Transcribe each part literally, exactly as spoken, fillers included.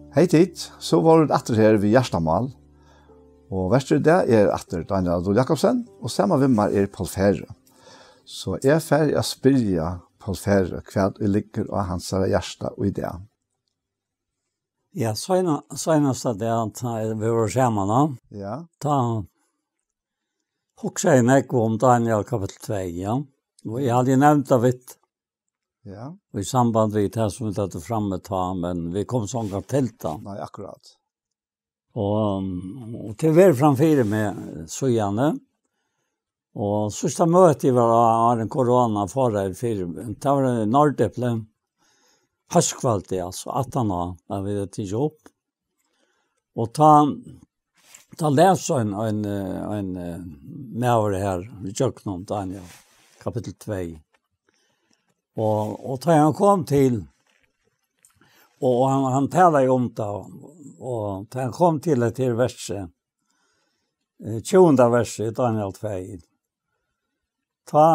Hey tit, so vóru vit aftur her við Hjartamál. Og vertur í dag er aftur Dánjal Dul Jakobsen, og saman við mær er Poul Færø. So eg fari at spyrja Poul Færø, hvat ið liggur á hansara hjarta í dag. Ja, seina-, seinasta dag, tá eg, vit vóru saman, ja. Ja. Tá hugsaði eg nógv um Dánjal kapittul tvey, ja. Og eg hevði nevnt tað við, ja, í samband við tað, sum vit høvdu frammi tá, men vit komu so ongan til tá. Nei, akkurát. Og, og tað var framfyri meg, síðani. Og síðsta møti var á, áðrenn korona fór her fyri, tað var í Norðdepli, hóskvøldið, altso, aftan á, tá vit høvdu tikið upp. Og tá, tá las ein, ein, eh, ein, eh, maður her, ígjøgnum Dánjal, kapittul tvey. Og, og tá hann kom til, og hann, hann talaði um tað, og tá hann kom til hetta her versið, eh, tjúgunda versið í Dánjal tvey, tá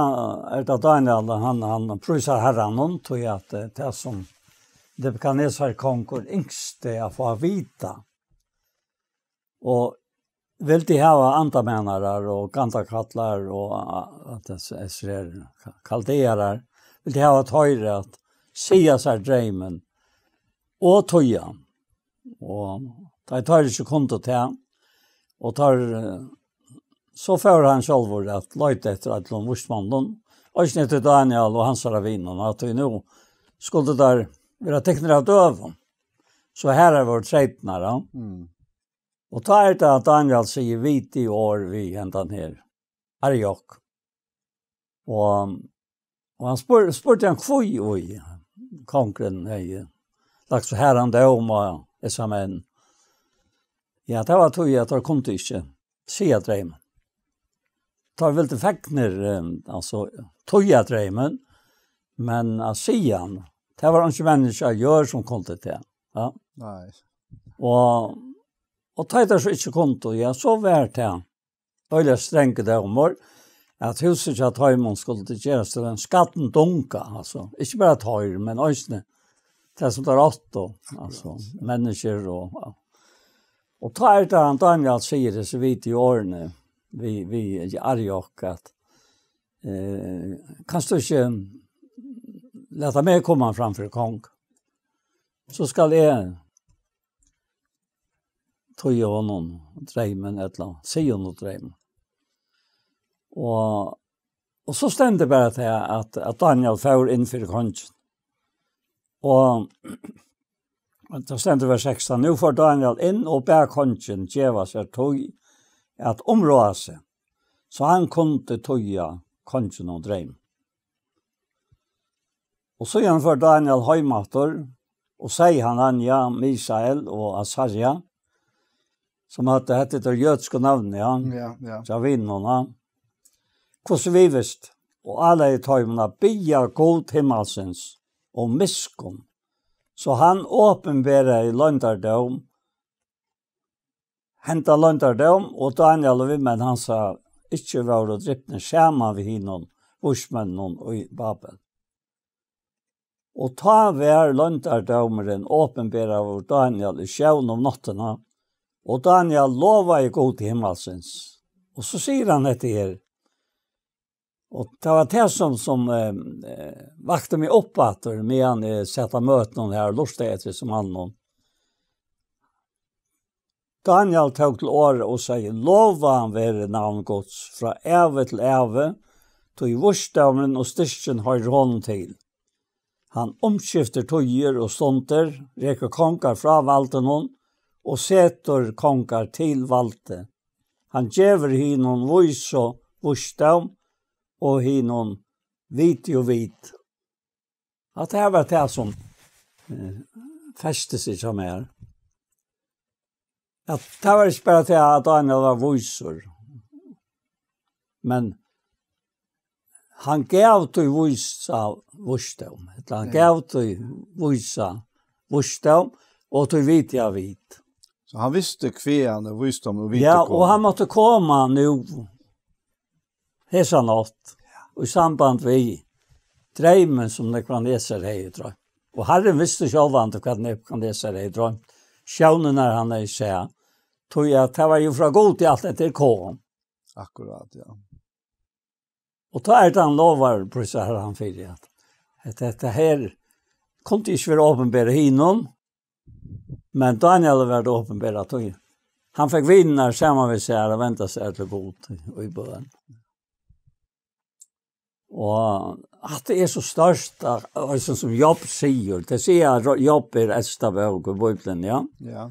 er tað Dánjal, hann, hann prísar Harranum, tí at, eh, tað sum Nebukadnesar kongur ynskti at fáa at vita, og vildi hava andamænarar og gandakallar og, a-, at hesir, hesir her kaldearar, vildi hava teir at siga sær dreymin og týða hann. Og tá teir ikki kundu tað, og teir, eh, so fór hann sjálvur at leita eftir øllum vísmonnum, eisini eftir Dánjal og hansara vinum, at tí nú skuldu teir vera tiknir av døgum. So her vóru treytirnar, ja. Mm. Og tá er tað, at Dánjal sigur vittig orð við hendan her Ariok. Og, og hann spør-, spurdi hann, hví í kongurin hevði lagt so harðan dóm á hesar menn. Ja, tað var tí, at teir kundu ikki siga dreymin. Teir vildu fegnir, eh, altso, týða dreymin, men at siga hann, tað var ikki menniskja á jørð, sum kundi tað. Ja. Nei. Og, og tá teir so ikki kundu, ja, so var tað øgiliga strangur dómur, at húsið hjá teimum skuldi gerast til ein skaddan dunga, altso, ikki bara teir, men eisini tað sum teir áttu, altso, menniskjur og, og tá er tað, hann Dánjal sigur hesi vittigu orðini við, við Ariok, at, eh, kanst tú ikki lata meg koma fram fyri kong? So skal eg týða honum dreymin, ella siga honum dreymin. Og, og so stendur bara tað, at, at Dánjal fór inn fyri kongin. Og tað stendur í vers sekstan: Nú fór Dánjal inn og bað kongin geva sær tíð at umráða seg, so hann kundi týða konginum dreym. Og síðan fór Dánjal heim aftur, og segði Hananja, Misael og Asarja, sum høvdu hetta, hetta jødska navnið, ja, ja, ja, hjá vinunum, ja, hvussu viðvíst, og álegði teimum at biðja Gud himmalsins um miskunn, so hann opinberaði loyndardóm, henda loyndardóm, og Dánjal og vinmenn hansara ikki vóru dripnir saman við hinum vísmonnunum í Babel. Og tá var loyndardómurin opinberaður Dánjal í sjón um náttina, og Dánjal lovaði Gudi himmalsins. Og so sigur hann hetta her, og tað var tað sum, sum, eh, eh, vakti meg upp aftur, meðan eg sat á møtinum her og lurtaði eftir hesum manninum. Dánjal tók til orða og segði: Lovað veri navn Guds frá ævi til ævi, tí vísdómurin og styrkin hoyrir honum til. Hann umskiftir tíðir og stundir, rekur kongar frá valdinum og setur kongar til valdi. Hann gevur hinum vísu vísdóm og hinum viti og vit. At tað var tað sum, eh, festi seg hjá mær. At tað var ikki bara tað, at Dánjal var vísur, men hann gav tí vísa vísdóm, ella hann, ja, gav tí vísa vísdóm, og tí viti og vit. So hann visti, hvaðani vísdómur og viti, ja, kom. Og hann mátti koma nú hesa nátt, í samband við dreymin, sum Nebukadnesar hevði droymt. Og Harrin visti sjálvandi, hvat Nebukadnesar hevði droymt. sjónirnar, hann hevði sæð. Tí at tað var jú frá Gudi alt hetta kom. Akkurát, ja. Og tá er tað hann lovar, prísar Harran fyri, at, at hetta her kundi ikki vera opinberað hinum, men Daniel var tað opinberað, tí hann fekk vinirnar saman við sær at venda sær til Gud í, í bøn. Og at tað er so stórt, at, og sum, sum Job sigur, tað sigur at Job er elsta bók í Bíbliuni, ja. Ja.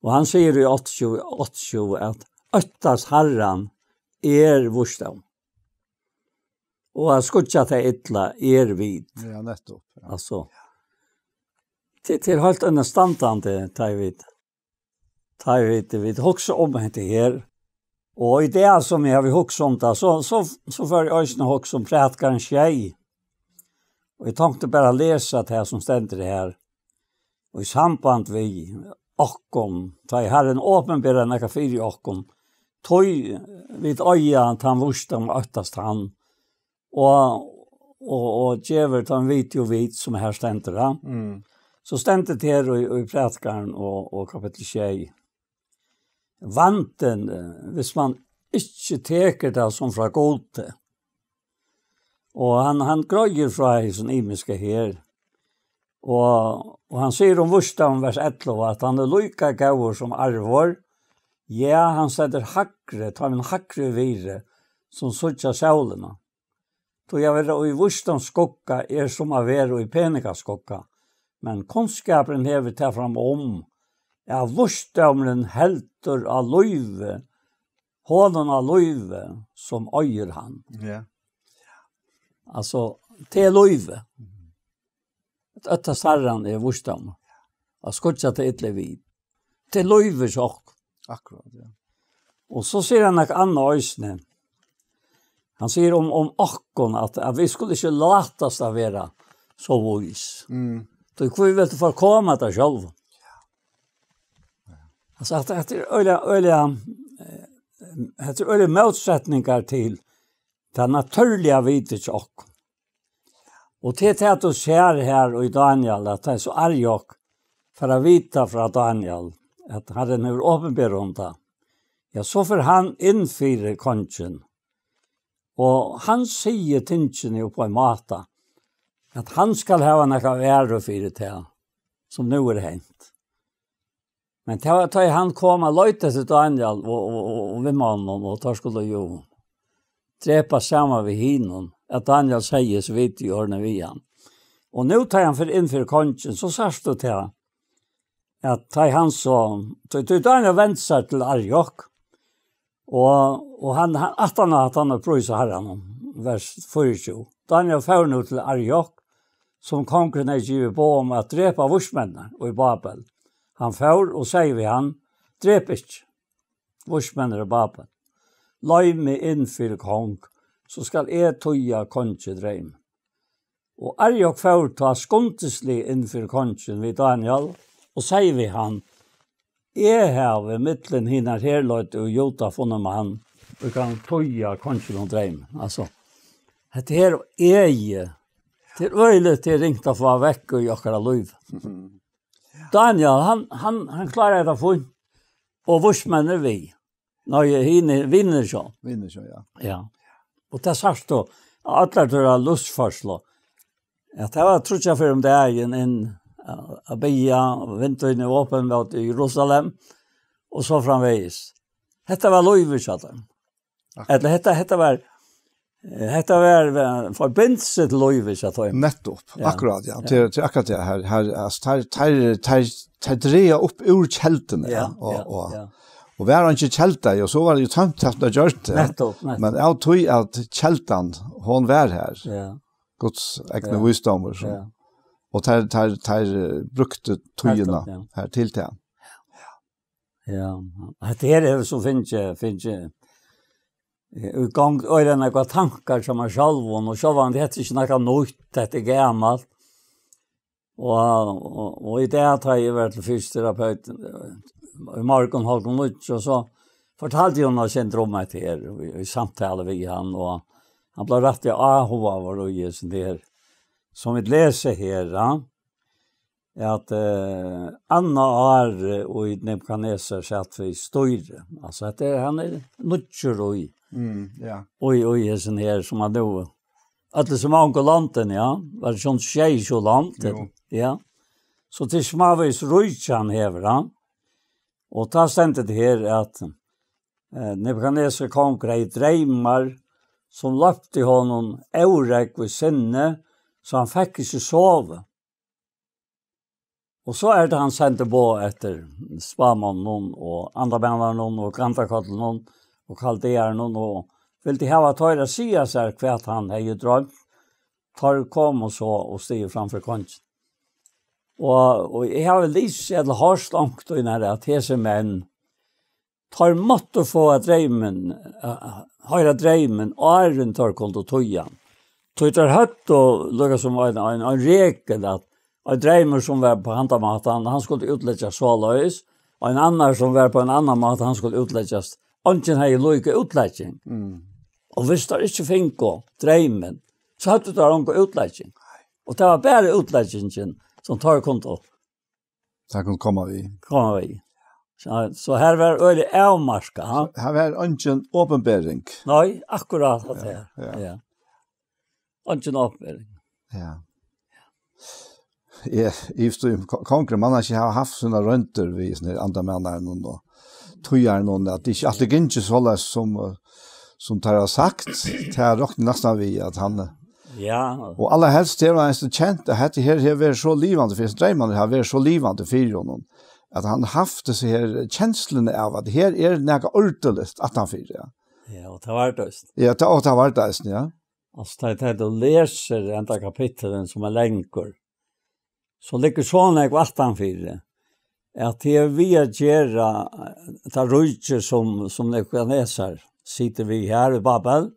Og hann sigur í áttaogtjúgu, áttaogtjúgu, at óttast Harran er vísdómur. Og at skýggja tað illa er vit. Ja, nettopp. Ja. Altso, tað, tað er heilt annað standandi, tá eg veit. Tá eg veit, vit hugsa um hetta her. Og í dag, sum eg havi hugsað um tað, so, so, so fór eg eisini at hugsa um Prædikaran sjey. Og eg tonkti bara at lesa tað sum stendur her. Og í samband við okkum, tá ið Harrin opinberar nakað fyri okkum, tí vit eiga tann vísdóm at óttast hann, og, og, og gevur tann vit og vit, sum her stendur, ja. Mm. So stendur tað her í, í Prædikaran og, og kapittul sjey. Vandin, eh, hvis man ikki tekur tað sum frá Gudi. Og hann, hann greiðir frá hesum ymiska her. Og, og hann sigur um vísdómin, vers ellivu, at hann er líka góður sum arvur. Ja, hann stendur hægri, tá men hægri virði, sum síggja sólina. Tí at vera í vísdóms skugga er sum at vera í peningaskugga, men kunnskapurin hevur tað framum, at vísdómurin heldur á lívi, honum á lívi, sum eigur hann. Ja. Altso, tað er lívið. At óttast Harran er vísdómur. At skýggja tað illa er vit. Tað er lívið hjá okkum. Akkurát, ja. Og so sigur hann nakað annað eisini. Hann sigur um, um okkum, at, at vit skulu ikki látast at vera so vís. Mm. Tí hví vilt tú forkoma tað sjálv? Altso, at, at tað er øgiliga, øgiliga, eh, at tað er øgiliga mótsetningar til tað natúrliga vitið hjá okkum. Og til tað, tú sær her í Daniel, at tað er so Arjok fær at vita frá Daniel, at Harrin hevur opinberað um tað. Ja, so fer hann inn fyri kongin. Og hann sigur tingini upp á ein máta, at hann skal hava nakað æru fyri tað, sum nú er hent. Men tað var, tá hann kom at leita eftir Daniel og, og, og, og við monnum, og teir skuldu jú drepa saman við hinum, at Daniel segði so vidt í orðini við hann. Og nú, tá hann fer inn fyri kongin, so sært tú tað, at tá hann so, tí, tí Daniel vendi sær til Arjok, og, og hann, hann, aftan á at hann hevur prísað Harranum, vers fýraogtjúgu. Daniel fór nú til Arjok, sum kongurin hevði givið boð um at drepa vísmenninar í Babel. Hann fór og segði við hann: Drep ikki vísmenninar í Babel. Leið meg inn fyri kong, so skal eg týða kongi dreym. Og Arjok fór tá skundisliga inn fyri kongin við Daniel og segði við hann: Eg havi millum hinar herleiddu í Juda funnið mann, ið kann týða konginum dreym. Altso, hetta her er, tað er øgiliga, tað er ringt at fáa vekk í okkara lív. Mhm. Daniel, hann, hann, hann klárar hetta fínt, og vísmenn eru við. Nei, hinir, vinir so. Vinir so, ja. Ja. Og tað sært tú, allar teirra lívsførslu. Ja, tað var tríggjar ferðir um dagin inn, ja, at biðja, og vindurin er opin móti Jerusalem, og so framvegis. Hetta var lívið hjá teimum. Akkurát. Ella hetta, hetta var, eh, hetta var, eh, forbindelse til lívið hjá teimum. Nettopp, ja. Akkurát, ja. Ja. Til, til akkurát tað her, her, altso, teir, teir, teir, teir draga upp úr kelduni, ja, ja, og, ja, og, ja. Og var hann ikki kelda, ja, so var tað jú tómt at gjørt tað. Nettopp, nettopp. Men av tí at keldan, hon var her. Ja. Guds egni, ja, vísdómur, so. Ja. Og teir, teir, teir, eh, brúktu tíðina, nettopp, ja, her til tað. Ja, hetta her hevur so fingið, fingið, eh, í gongd øgiliga nógvar tankar hjá mær sjálvum, og sjálvandi, hetta er ikki nakað nýtt, hetta er gamalt. Og, og, og í dag, tá eg var til fysioterapeut, eh, í morgun hálvgum níggju, og so fortaldi hon eitt sindur um hetta her, í, í samtalu við hann, og hann bleiv rættiliga áhugaður í hesum her, sum vit lesa her, ja. at, eh, annað ár, eh, í Nebukadnesar sat við stýri. Altso, hetta er, hann er nýggjur í, Mm, ja. í, í hesin her, sum hann nú, øll sum ungu londini, ja, var tað sjey, sjey land, Jú. ja. So tað er smávegis ríki hann hevur, ja. Og tá stendur tað her at, eh, Nebukadnesar kongur hevði dreymar, sum løptu honum órógv í sinni, so hann fekk ikki sovið. Og so er tað, hann sendi boð eftir spámonnunum og andamennunum og grandakollunum og kaldearunum og vildi hava teir at siga sær, hvat hann hevði droymt. Teir komu so og stigu framfyri kongin. Og, og eg havi lisið ella hoyrt onkuntíð, at hesir menn, teir máttu fáa dreymin, eh, hoyra dreymin, áðrenn teir kundu týða hann. Tí teir høvdu líka sum ein, ein, ein regul, at ein dreymur sum var á handan mátan, hann skuldi útleggjast soleiðis, og ein annar sum var á ein annan máta, hann skuldi útleggjast. Eingin hevði líka útlegging. Mm. Og hvis teir ikki fingu dreymin, so høvdu teir onga útlegging. Og tað var bara útleggingin, sum teir kundu Tað kunnu koma við. koma við. So, so her var øgiliga avmarkað, ha? Her var eingin opinbering. Nei, akkurát hatta her. Ja. Ja. Eingin opinbering. Ja. Ja, eg forstår, ko-, kongurin, man har ikki havt sínar royndir við sånne her andamennar og týðarar, at tað ikki altíð gongur soleiðis sum, eh, sum teir hava sagt, tað rokni eg næstan við, at hann, Ja. og allarhelst hevur hann eisini kent, at hetta her hevur verið so livandi fyri, dreymar hava verið so livandi fyri honum, at hann haft hesa her kensluna av, at her er nakað ordiligt aftanfyri, ja. Ja, og tað var tað eisini. Ja, tað, og tað var tað eisini, ja. Altso, tá, tá tú lesur henda kapitulin sum er langur, so liggur so nógv aftanfyri, at tað er við at gera, eh, tað ríki sum, sum Nebukadnesar situr við her í Babel,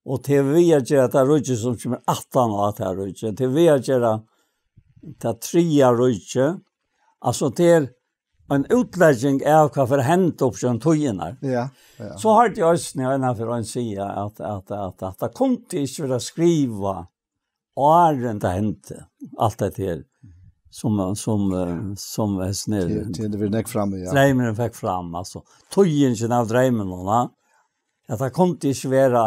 og tað er við at gera tað ríki sum kemur aftan á tað ríki, tað er við at gera tað triðja ríki, altso tað er ein útlegging av hvat fer at henda upp ígjøgnum tíðirnar. Ja, ja. So hoyrdi eg eisini eina ferð ein siga at, at, at, at tað kundi ikki verið skrivað áðrenn tað hendi, alt hetta her, sum, sum, eh, sum hesin her Til, til tað verður nógv fram, ja. dreymurin fekk fram, altso. Týðingin av dreyminum, va? At tað kundi ikki vera,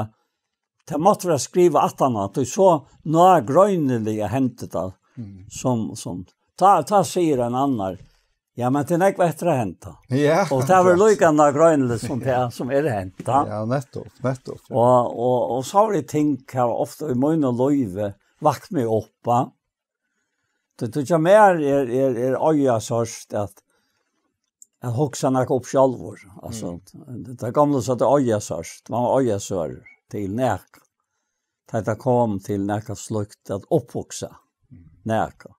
tað mátti vera skrivað aftan á, tí so nágreiniliga hendi tað, Mm. sum, sum, tá, tá sigur ein annar, ja, men tað er nógv eftir at henda. Ja, Og tað var akkurát. líka nágreiniligt sum tað, sum er hent, ha? Ja, nettopp, nettopp, ja. Og, og, og so er ting hava ofta í mínum lívi vakt meg upp, va? Tí, tí hjá mær er, er, er eigasárt at, at hugsa nakað upp sjálvur. Altso, Mm. tað gamla, so tað eigasárt, man var eigasørur til nakað. Tá tað kom til nakað slíkt at upphugsa Mm. nakað,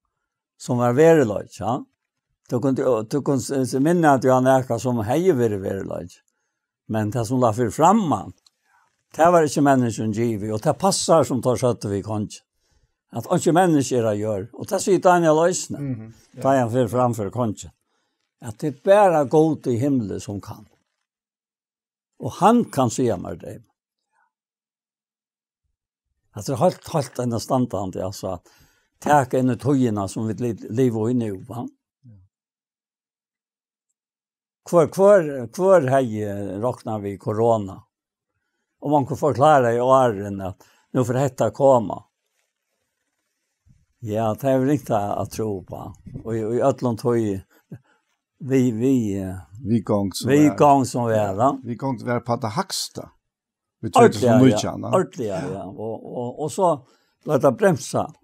sum var veruleiki, ja. Tú kundi, tú kundi s-, s-, minna teg á nakað sum hevði verið veruleiki. Men tað sum lá fyri framman, tað var ikki menniskjum givið, og tað passar sum teir søgdu við kongin, at einki menniskja er á jørð. Og tað sigur Daniel eisini, Mhm, ja. tá hann fer fram fyri kongin, at tað er bara Gud í himli sum kann. Og hann kann siga mær tað. At tað er heilt, heilt enastandandi, altso, at taka inn í tíðina sum vit li-, liva í nú, va? Hvør, hvør, hvør hevði roknað við korona? Og man kundi forklára í áðrenn at nú fer hetta at koma. Ja, tað er ringt at, at trúgva uppá. Og í, í øllum tí, við, við, eh, Viðgongd sum við var. gongd sum var, da. Viðgongd var uppá tað hægsta. Í Ordiliga, ja. tvey túsund og nítjan, ja. Ordiliga, ja. Og, og, og so bleiv tað bremsað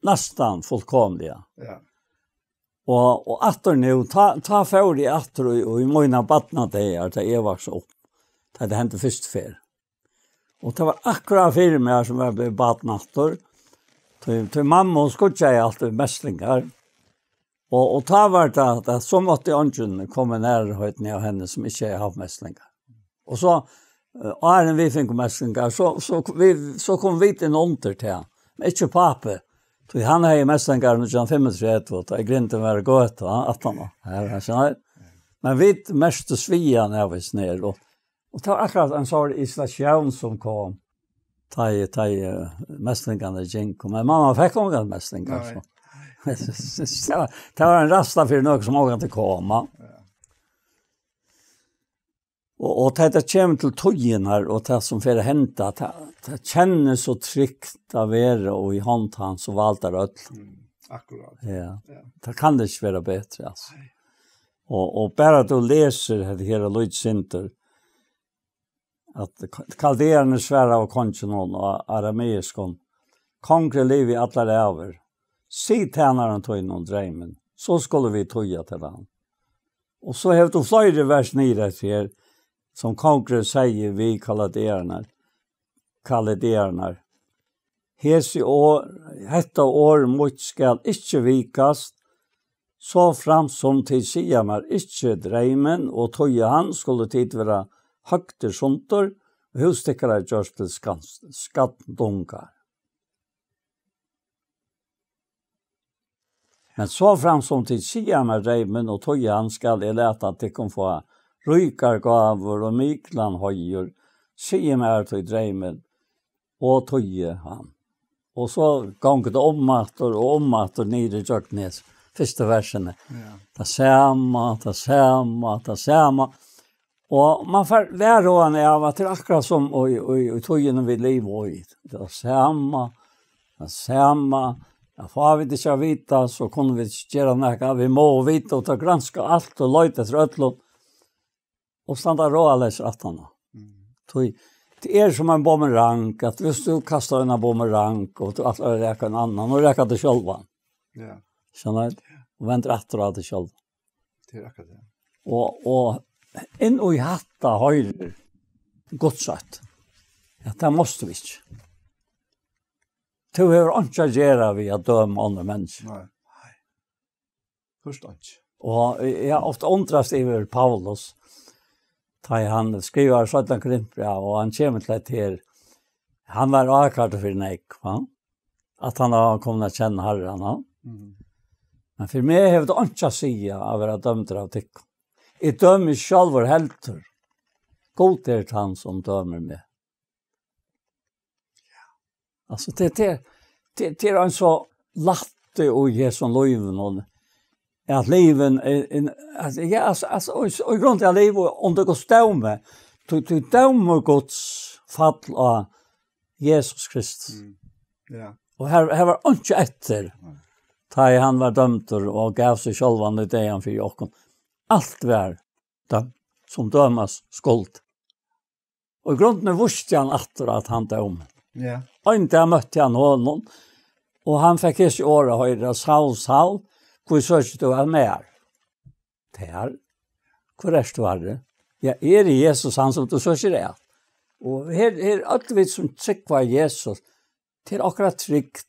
næstan fullkomiliga. Ja. Og, og aftur nú, tá, tá fór eg aftur í, í mínar barnadagar, tá eg vaks upp. Tá tað hendi fyrstu ferð. Og tað var akkurát fyri mær sum eg bleiv barn aftur. Tí, tí mamma, hon skýggjaði altíð meslingar. Og, og tá var tað, at so mátti eingin koma í nærheitin av henni sum ikki hevði havt meslingar. Og so, eh, áðrenn vit fingu meslingar, so, so, vit, so komu vit inn undir tað. Men ikki pápi. Tí hann hevði meslingar nítjan hundrað og fimmogtretivu, tá grindin var á gøtu, ja, aftan á. Her, her, skilur tú. Men vit merktust við hann av og niður, og, og tað var akkurát ein sort isolatión sum kom. Tá ið, tá ið, eh, meslingarnir gingu. Men mamma fekk ongar meslingar, Nei. so. Tað var, tað var ein ræðsla fyri nøkur sum ongantíð koma. Ja. Og, og tá tað kemur til tíðirnar og tað sum fer at henda, tað, tað kennist so trygt at vera í hond hans og valdar øll. Mm, akkurát. Ja. Ja. Tað kann ikki vera betri, altso. Nei. Og, og bara tú lesur hetta her lítið sindur, at K-, Kaldeararnir svaraðu konginum á arameiskum: "Kongur er liðugur í allar ævir. Sig tænarum tínum dreymin, so skulu vit týða til hann." Og so hevur tú fleiri vers niðri eftir her, sum kongurin segði við Kaldeararnar, Kaldeararnar: "Hesi orð, hetta orð mítt skal ikki vikast, so framt sum tit siga mær ikki dreymin og týða hann, skulu tit vera høgdir sundur, og hús tykkara gjørt til skans-, skanndungar. Men so framt sum tit siga mær dreymin og týða hann, skal eg lata tykkum fáa ríkar gávur og miklan heiður. Sigið mær tí dreymin og týðið hann." Og so gongur tað um aftur og um aftur niður ígjøgnum hesi fyrstu versini. Ja. Tað sama, tað sama, tað sama. Og man fær varhugan av at tað er akkurát sum í, í, í tíðini vit liva í. Tað sama, tað sama. Ja, fáa vit ikki at vita, so kunnu vit ikki gera nakað. Vit mugu vita og tá granska alt og leita eftir øllum. Og standa ráðaleysir aftaná. Mm. Tí, tað er sum ein bumerang, at viss tú kastar eina bumerang, og tú ætlar at raka ein annan, og raka teg sjálvan. Ja. Skilur tú? Og vendir aftur á teg sjálvan. Tað er akkurát tað. Og, og inn í hatta hoyrir Guds rætt. Ja, tað mást tú ikki. Tú hevur einki at gera við at døma onnur menniskju. Nei. Nei. Fyrst einki. Og eg havi ofta undrast yvir Paulus, tá hann skrivar seinna Korintbræv, og hann kemur til hetta her. Hann var ákærdur fyri nógv, va? At hann var komin at kenna Harran, va? Mhm. Men fyri meg hevur tað einki at siga at vera dømdur av tykkum. Eg dømi sjálvur heldur. Gud er tann, sum dømir meg. Altso, tað, tað, tað, tað er ein so lætti í hesum lívinum, at livin er, er, altso, ja, altso, altso, og, og í grund av liv og undir Guds dómi, tú, tú dómur Guds fall á Jesus Kristus. Mm. Ja. Og her, her var einki eftir, nei, tá ið hann var dømdur og gav seg sjálvan í dagan fyri okkum. Alt var dømt, sum dømast skuld. Og í grundini vísti hann aftur at hann dømir. Ja. Ein dag møtti hann honum, og hann fekk hesi orð at hoyra: "Saul, Saul, hví søkir tú at mær?" "Tær? Hvør ert tú, Harri?" "Ja, eg eri Jesus, hann sum tú søkir at." Og her, her, øll vit sum trúgva Jesus, tað er akkurát trygt.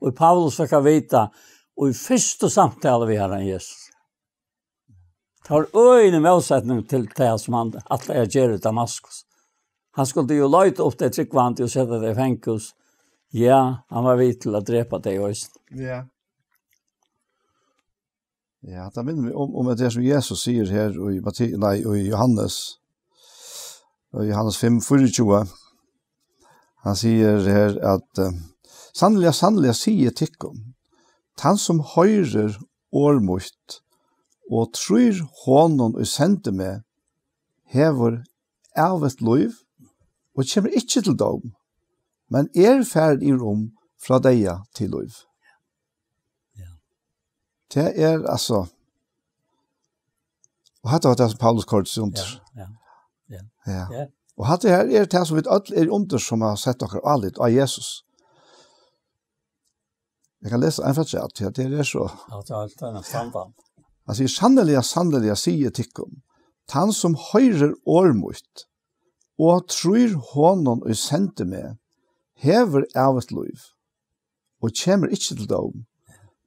Og Paulus fekk at vita, og í fyrstu samtalu við Harran Jesus, tað var øgiligur mótsetningur til tað, sum hann ætlaði at gera í Damaskus. Hann skuldi jú leita upp tey trúgvandi og seta tey í fangahús. Ja, hann var við til at drepa tey eisini. Ja. Ja, tað minnir meg um, um at tað sum Jesus sigur her í Matti-, nei, í Jóhannes, í Jóhannes fimm fýraogtjúgu, hann sigur her at, eh, "Sanniliga, sanniliga, sigi eg tykkum, tann sum hoyrir orð mítt og trýr honum, ið sendi meg, hevur ævigt lív og kemur ikki til dóm, men er farin yvir um frá deyða til lív." Ja. Tað er, altso, og hatta var tað, sum Paulus koyrdi seg undir. Ja, ja, ja. Ja. Ja. Og hatta her er tað, sum vit øll eru undir, sum hava sett okkara álit á Jesus. Eg kann lesa ein afturat, ja, tað er so. Ja, tað er, tað er næstan tað. Hann sigur: "Sanniliga, sanniliga, sigi eg tykkum, tann sum hoyrir orð mítt og trýr honum, ið sendi meg, hevur ævigt lív og kemur ikki til dóm,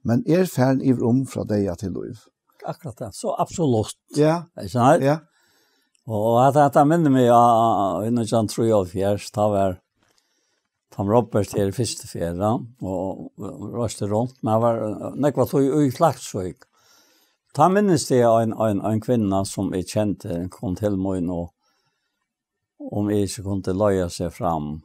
men er farin yvir um frá deyða til lív." Akkurát tað. So absolutt. Ja. Ikki sant? Ja. Og at, at tað minnir meg á, á, í nítjan hundrað og trýoghálvfjerðs, tá var Tom Robert her fyrstu ferð, ja, og, og reiste runt, men hann var, eh, nógva tíð í Klaksvík. Tá minnist eg ein, ein, ein kvinna, sum eg kendi, kom til mín, og um eg ikki kundi leiga seg fram.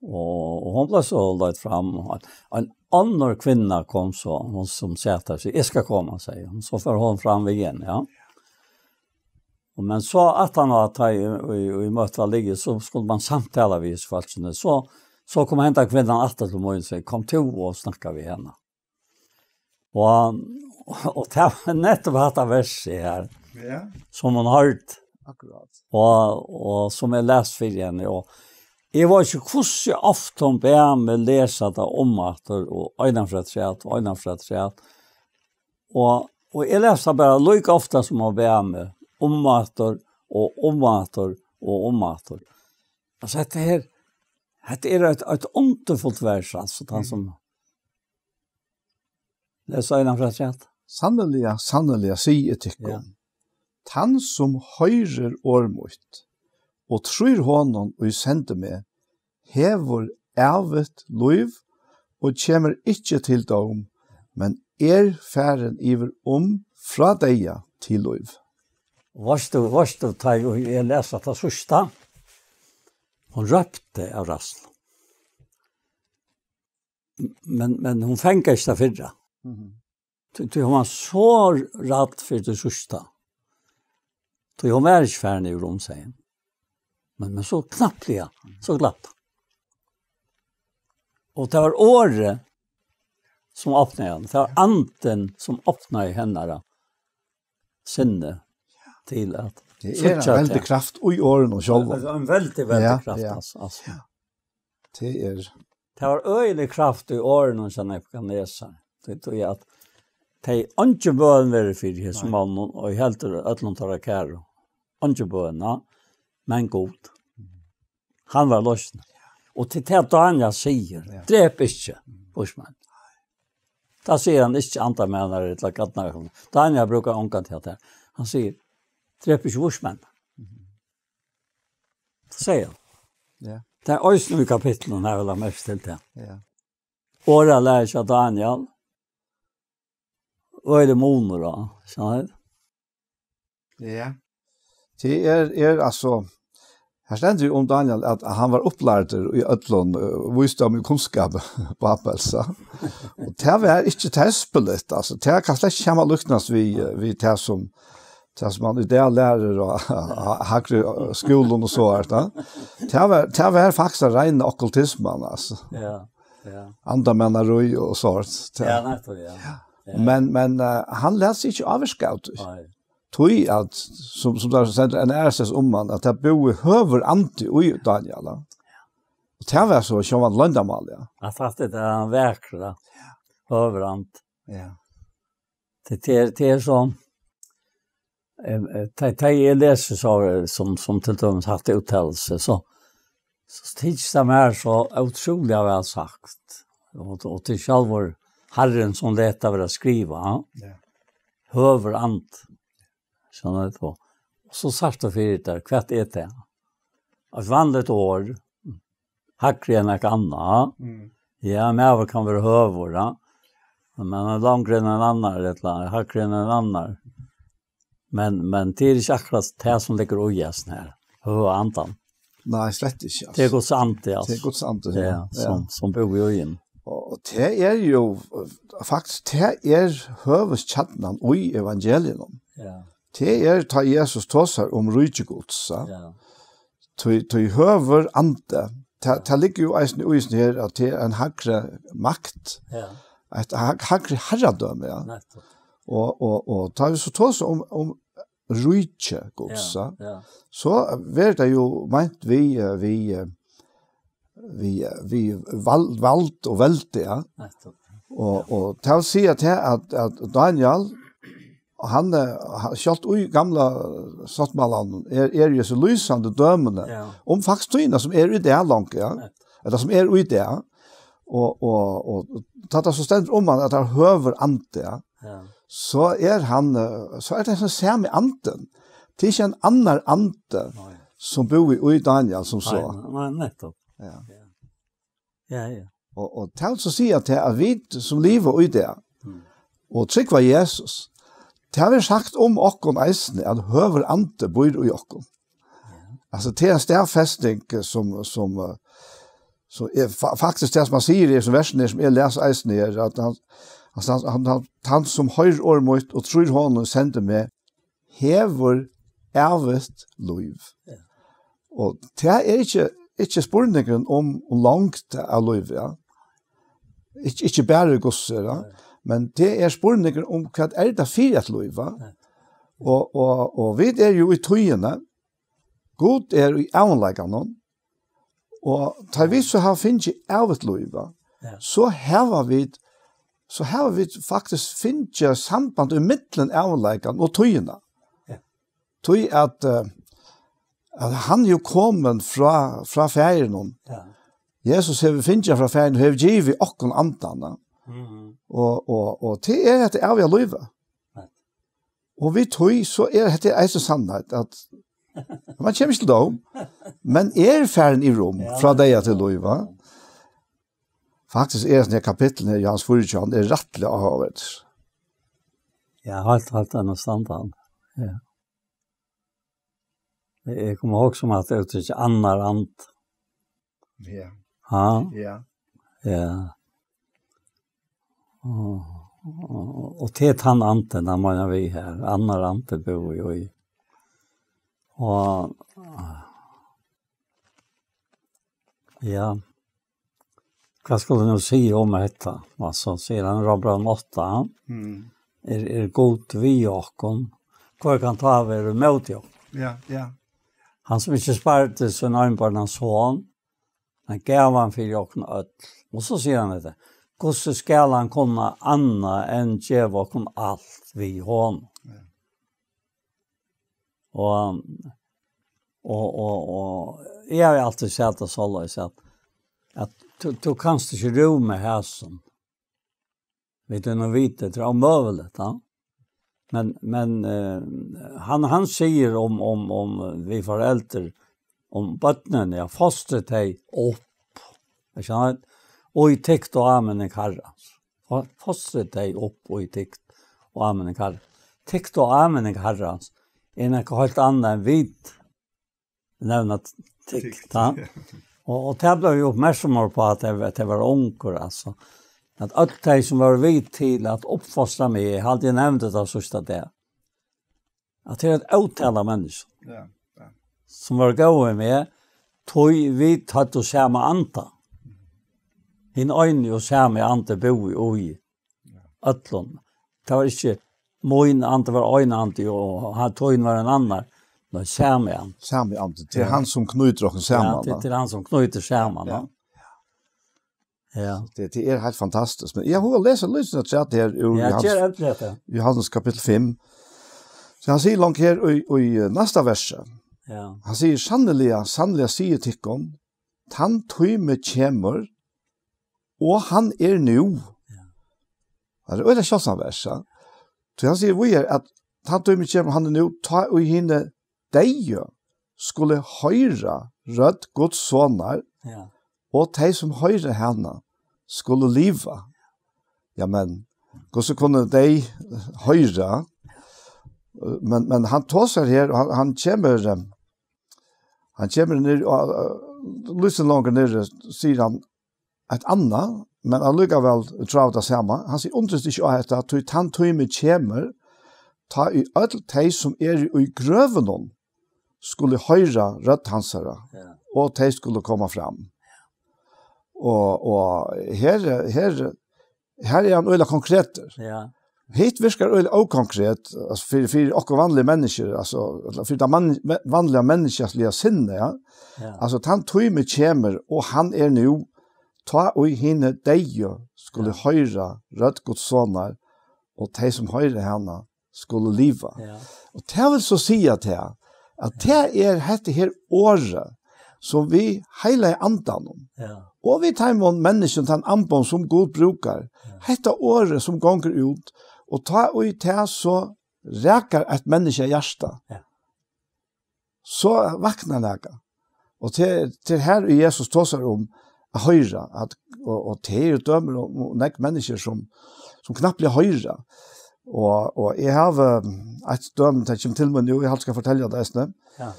Og, og hon bleiv so leidd fram, og ein, ein annar kvinna kom so, hon sum sat har, so: «Eg skal koma», segði hon. So fór hon fram við henni, ja. Og men so at hann var, tá í, í, í møtið var liðugt, so skuldi man samtala við hesi fólkini. So, so kom henda kvinnan aftur til mín og segði: «Kom tú og snakka við hana.» Og, og tað var nettopp hetta versið her, ja, sum hon hoyrdi. Akkurát. Og, og sum eg las fyri henni. Og eg veit ikki hvussu ofta hon bað meg lesa tað umaftur, og einaferð afturat, og einaferð afturat. Og, og eg las tað bara líka ofta sum hon bað meg, umaftur, og umaftur, og umaftur. Altso, hetta her, hetta er eitt, eitt undurfult vers, altso, tann sum Les eina afturat. Sanniliga, sanniliga, sigi eg tykkum, ja, tann sum hoyrir orð mítt og trýr honum, ið sendi meg, hevur ævigt lív og kemur ikki til dóm, men er farin yvir um frá deyða til lív. Veitst tú, veitst tú, tá eg, eg las hatta síðsta, hon rópti av ræðslu. Men, men hon fangaði ikki tað fyrra. Mhm. Tí, tí hon var so rædd fyri tí síðsta. Tí hon var ikki farin yvir um, segði hon. Men, men so knappliga, so glapp tað. Og tað var orðið sum opnaði hana. Tað var andin sum opnaði hennara sinni til at síggja tað. Tað er ein veldig kraft í orðunum sjálvum. Ein, ein veldig, veldig kraft, altso, altso. Ja, ja. Tað er. Tað var øgilig kraft í orðunum hjá Nebukadnesar. Tað er tí at tey, eingin bøn verður fyri hesum manninum, og heldur øllum teirra kæru. Eingin bøn, ja. Men Gud. Hann var loysnin. Og til tað Daniel sigur, ja, drep ikki, mm, vísmenn. Tá sigur hann ikki andamænar ella garnagakkar. Daniel brúkar ongantíð tað. Hann sigur, drep ikki vísmenn. Mhm. Tað sigur hann. Ja. Tað er eisini í kapitlinum her, vil eg merkja til tað. Ja. Orðalag hjá Daniel. Øgiligur munur á, skilur tú? Ja. Tað er, er altso, her stendur jú um Daniel, at hann var upplærdur í øllum, eh, vísdómi og kunnskap Babels, ja. Og tað var ikki tespiligt, altso. Tað kann slett ikki samanlíknast við, eh, við tað sum, tað sum man í dag lærir á, á, á hægri, eh, skúlum og so, ja. Tað var, tað var faktiskt reina okkultisman, altso. Ja, ja. Andamænarí og so, ja. Ja, nettopp, ja. Ja. Men, men, eh, hann læt seg ikki ávirka av tí. Nei. Tí at, sum, sum tað stendur N R S S um hann, at tað búði høgur andi í Daniel, ja. Og tað var so sjálvandi loyndarmálið, ja. At hatta er hann vakra, høgur andi. Ja. Tað, tað er, tað er so, eh, eh, tað, tað eg lesi so, eh, sum, sum til dømis hatta úttalelse, so, so tykist tað mær so ótrúliga væl sagt. Og, og tað er sjálvur Harrin sum læt tað vera skrivað, ja. Ja. Høgur andi. Skilur tú? Og so sært tú fyri tær, hvat er tað? Eitt vanligt orð, hægri enn eitt annað. Mm. Ja, maður kann vera høgur, ja. Men hann er longri enn ein annar, ella hægri enn ein annar. Men, men tað er ikki akkurát tað sum liggur í hesum her. Høga andan. Nei, slett ikki, altso. Tað er Guds andi, altso. Tað er Guds andi, ja. Ja, sum, sum búði í honum. Og, og tað er jú, eh, faktiskt, tað er høvuðskjarnan í evangelium. Ja. Tað er, tá Jesus tosar um ríki Guds, ja. Ja. Tí, tí høgur andi, tað, tað liggur jú eisini í hesum her, at tað er ein hægri makt, ja, eitt hæg-, hægri harradømi, ja. Nettopp. Og, og, og tá vit so tosa um, um ríki Guds, ja, ja, ja, so verður tað jú meint við, eh, við, eh, við, eh, við vald, vald og veldi, ja. Nettopp. Og, ja, og tað vil siga tað at, at Daniel, og hann, eh, hann, sjálvt í gamla sáttmálanum, er, er í hesi lýsandi dømini, ja, um faktiskt tíðina sum er í dag longu, ja. Nettopp. Ella sum er í dag. Og, og, og tá tað so stendur um hann, at hann er høgur andi, ja. Ja. So er hann, eh, so er tað tann sami andin. Tað er ikki ein annar andi, nei, sum búði í Daniel, sum so. Nei, nei, nettopp. Ja. Ja. Ja, ja. Og, og tað vil so siga at, at vit sum liva í dag, mm, og trúgva Jesus, tað verður sagt um okkum eisini, at høgur andi býr í okkum. Ja. Altso, tað er ein staðfesting, eh, sum, sum, eh, So er fa-, faktiskt tað, sum hann sigur í hesum versinum her, sum eg les eisini her, at hann, at hann, hann, hann, hann sum hoyrir orð mítt og trýr honum, sum sendi meg, hevur ævigt lív. Ja. Og tað er ikki, ikki spurningurin um, um longd av lívi, ja. Ikki, ikki bara í hvussu, ja. Nei. Men tað er spurningurin um, hvat er tað fyri eitt lív, va? Ja. Og, og, og vit eru jú í tíðini, Gud er í ævinleikanum, og tá vit so hava fingið ævigt lív, va, Ja. so hava vit, so hava vit faktiskt fingið samband í millum ævinleikan og tíðina. Ja. Tí at, eh, at hann er jú komin frá, frá Faðirinum. Ja. Jesus hevur fingið frá Faðirinum, hevur givið okkum andan, va? Mhm. Og, og, og tað er hetta æviga lívið. Ja. Og við tí, so er hetta eisini sannheit, at man kemur ikki til dóm, men er farin í rúm Ja, frá deyða til lív, va? Faktiskt er hetta kapittul her, Jóhannes fýraogtjúgu, er rættiliga áhugavert. Ja, heilt, heilt annan standard. Ja. Eg, eg kom at hugsa um at tað er úttrykt annar andi. Ja. Ha? Ja. Ja. Og, og, og til tann andin, hann meina vit her, annar andi búði í. Og, ja, hvat skal eg nú siga um hetta? Altso, sigur hann, Rómbrævinum átta, Mm. er, er Gud við okkum? Hvør kann tá vera ímóti okkum? Ja, ja. Hann sum ikki spardi sín einborna son, hann gav hann fyri okkum øll. Og so sigur hann hetta, hvussu skal hann kunna annað enn geva okkum alt við honum? Ja. Og, og, og, og eg havi altíð sæð tað soleiðis at, at tú, tú kanst ikki rúma hasum. Vit eru nú vita, tað er ómøguligt, ja. Men, men, eh, hann, hann sigur um, um, um, eh, vit foreldur, um børnini, ja, fostra tey upp. Ikki sant? Og í tykt og áminning Harrans. Fo-, fostra tey upp og í tykt og áminning Harrans. Tykt og áminning Harrans er nakað heilt annað enn vit nevna t-, tykt, Tykt, ja. Og, og tað bleiv eg uppmerksamur uppá, at tað var, at tað var ungur, altso. At øll tey, sum vóru við til at uppfostra meg, eg haldi, eg nevndi tað síðsta dag, at tað er eitt ótal av menniskjum, Ja, ja. sum vóru góð við meg, tí vit høvdu sama anda. Hin eini og sami andi búði í øllum. Tað var ikki, mín andi var ein andi, og hann, tín var ein annar. Men sami andi. Sami andi. Tað er Ja. hann sum knýtir okkum Ja, saman, tað, va? tað er hann sum knýtir saman, Ja. va? Ja. Tað, tað er heilt fantastiskt. Men eg havi lesið lítið afturat her úr Ja, Jóhannes, ger endiliga tað. Jóhannes kapittul fimm. So hann sigur langt her í, í, eh, næsta versi. Ja. Hann sigur, sanniliga, sanniliga, sigi eg tykkum, tann tími kemur, og hann er nú. Ja. Tað er øgiliga sjáldsamt vers, ja. Tí hann sigur víðari, at tann tími kemur, hann er nú, tá ið hini deyðu skulu hoyra rødd Guds sonar, Ja. og tey, sum hoyra hana, skulu liva. Ja, men, hvussu kunnu tey hoyra? Men, men hann tosar her, og hann, hann kemur, eh, hann kemur niður, og, eh, lítið longur niðri, sigur hann eitt annað, men allíkavæl tráð tað sama. Hann sigur, undrist ikki á hetta, tí tann tími kemur, tá ið øll tey, sum eru í grøvunum, skulu hoyra rødd hansara, Ja. og tey skulu koma fram. Og, og her, her, her er hann øgiliga konkretur. Ja. Hitt virkar øgiliga ókonkret, altso, fyri, fyri okkum vanligu menniskju, altso, ella fyri tað man-, vanliga menniskjaliga sinnið, ja. Ja. Altso, tann tími kemur, og hann er nú, tá ið hini deyðu skulu Ja. hoyra rødd Guds sonar, og tey, sum hoyra hana, skulu liva. Ja. Og tað vil so siga tað, at tað er hetta her orðið, sum við heilaga andanum, Ja. og við teimum menniskjum, tann amboðin, sum Gud brúkar, Ja. hetta orðið, sum gongur út, og tá ið tað so rakar eitt menniskja hjarta, Ja. so vaknar nakað. Og til, til her er Jesus tosar um at hoyra, at, og, og til er dømur og, og nógv menniskju, sum, sum knappliga hoyra. Og, og eg havi, um, eitt dømi, tað kemur til meg nú, eg haldi, skal fortelja tað eisini. Ja.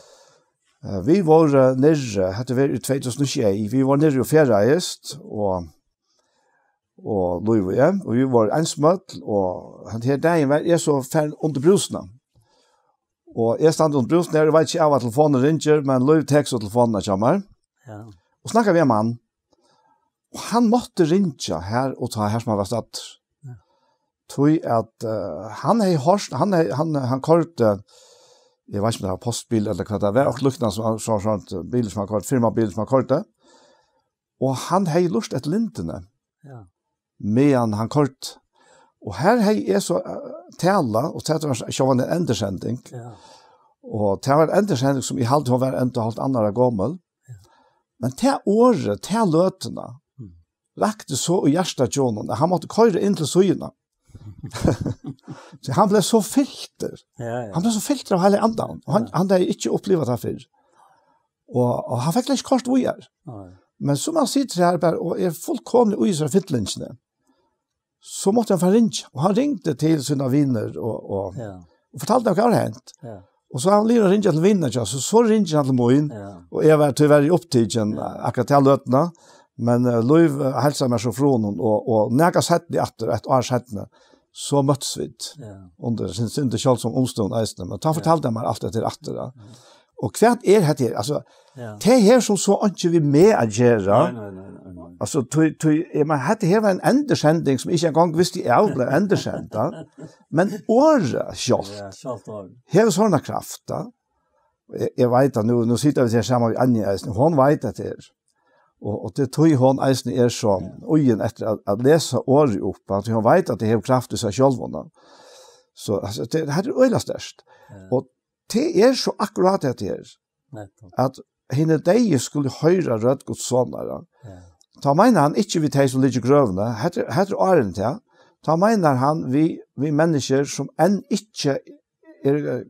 Eh, vit vóru niðri, hetta var í tvey túsund og sjey, vit vóru niðri og ferðaðust, og, og Lív og eg, og vit vóru einsamøll, og hann her dagin var eg so farin undir brúsuna. Og eg standi undir brúsuna her, og veit ikki av at telefonin ringir, men Lív tekur so telefonina hjá mær. Ja. Og snakkar við ein mann. Og hann mátti ringja her og tá her sum hann var staddur. Ja. Tí at, eh, hann hevði hoyrt, hann hevði, hann, hann koyrdi, eg veit ikki um tað var postbil ella hvat tað var, og líknandi sum, sum, sum, bil sum hann koyrdi, firmabil sum hann koyrdi. Og hann hevði lurtað eftir lindini. Ja. Meðan hann koyrdi. Og her hevði eg so, eh, talað, og tað var sjálvandi ein endursending. Ja. Og tað var ein endursending sum eg haldi hon var enda hálvt annað ár gomul. Ja. Men tað orðið, tað løtuna, Mm. rakti so í hjartað hjá honum, at hann mátti koyra inn til síðuna. So hann bleiv so fyltur. Ja, ja. Hann bleiv so fyltur av Heilaga Andanum. Og hann, Ja. hann hevði ikki upplivað tað fyrr. Og, og hann fekk slett ikki koyrt víðari. Nei. Men sum hann situr her bara og er fullkomiliga í hesari fylling, so mátti hann fara ringja. Og hann ringdi til sínar vinir og, og, Ja. og fortaldi, hvat var hent. Ja. Og so hevði hann liðugt at ringja til vinirnar, so, so ringir hann til mín, Ja. og eg var tíverri upptikin Ja. akkurát ta løtuna, men, eh, Lív, eh, heilsaði mær so frá honum, og, og nakað seinni aftur, eitt ár seinni, so møttust vit Ja. undir sin, sin, sjálvandi umstøðum eisini, men tá Ja. fortaldi hann mær alt hetta her aftur, ja. Ja. Og hvat er hetta her? Altso, Ja. tað hevur sum so einki við meg at gera. Nei, nei, nei, nei, nei. Altso, tí, tí, eg meini, hetta her var ein endursending sum eg ikki eingong visti av bleiv endursend, ja. Men orðið sjálvt Ja, sjálvt orðið. hevur sovorðna kraft, ja. Eg, eg veit at nú, nú sita vit her saman við Anju eisini, hon veit at tað er. Og, og tað er tí hon eisini er so Ja. ugin eftir at, at lesa orðið upp, at hon veit at tað hevur kraft í sær sjálvum, ja. So, altso, tað, hetta er øgiliga sterkt. Ja. Og tað er so akkurát hetta her, Nettupp. at hinir deyðu skulu hoyra rødd Guds sonar, ja. Ja. Tá meinar hann ikki við tey sum liggja í grøvini, hetta er, hetta er áðrenn tað. Tá meinar hann við, við menniskju sum enn ikki er, eh,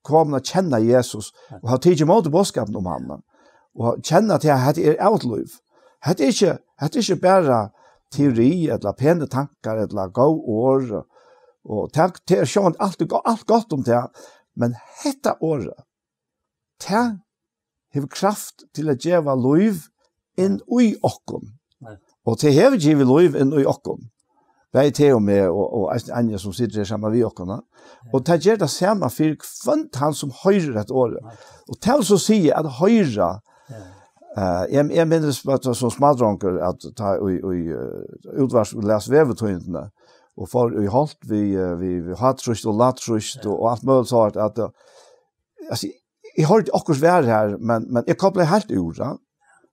komin at kenna Jesus Ja. og hava tikið ímóti boðskapinum um hann. Og kenna til at hetta er ævigt lív. Hetta er ikki, hetta er ikki bara teori, ella peni tankar, ella góð orð, og, og tað, tað er sjálvandi alt, alt gott um tað, men hetta orðið, tað hevur kraft til at geva lív inn í okkum. Nei. Og tað hevur givið lív inn í okkum. Bæði teg og meg og, og eisini Anja sum situr her saman við okkum, ja. Ja. Og tað ger tað sama fyri hvønn tann sum hoyrir hetta orðið. Nei. Og tað vil so siga at hoyra, Ja. eh, eg, eg minnist bara sum smádrongur at tá í, í, eh, útvarp las veðurtíðindini og fór í holt við, eh, við, við hátrýst og lágtrýst Ja. og, og alt møguligt so at, at, eh, altso, eg hoyrdi okkurt var her, men, men eg koplaði heilt úr, ja.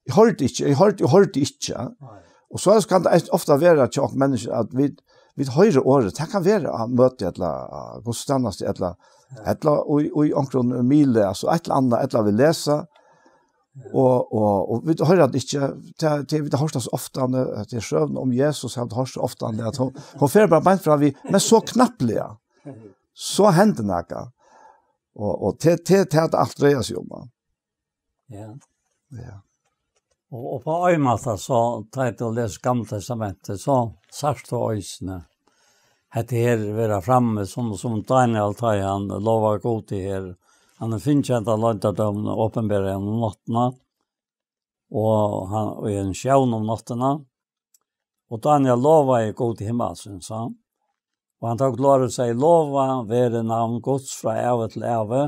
Eg hoyrdi ikki, eg hoyrdi, eg hoyrdi ikki, ja. Nei. Og so kann tað eisini ofta vera hjá okkum menniskjum at vit, vit hoyra orðið, tað kann vera á møti ella á gudstænasti ella, Ja. ella í, í onkrum miðli, altso eitt ella annað, ella vit lesa, Ja. og, og, og vit hoyra tað ikki, tað, tað, vit hoyra tað so ofta, at tað er søgan um Jesus, hava vit hoyrt so ofta, at hon, hon fer bara beint fram við, men so knappliga, so hendir nakað. Og, og tað, tað, tað er tað alt dreiar seg um, ja. Ja. Ja. Og, og á ein máta, so, tá tú lesur Gamla Testamentið, so sært tú eisini hetta her vera frammi, sum, sum Daniel, tá ið hann lovar Gudi her. Hann hevur fingið henda loyndardómin opinberaðan um náttina, og hann, og í ein sjón um náttina. Og Daniel lovaði Gudi himmalsins, sa hann. Og hann tók til orð og segði: Lovað veri navn Guds frá ævi til ævi,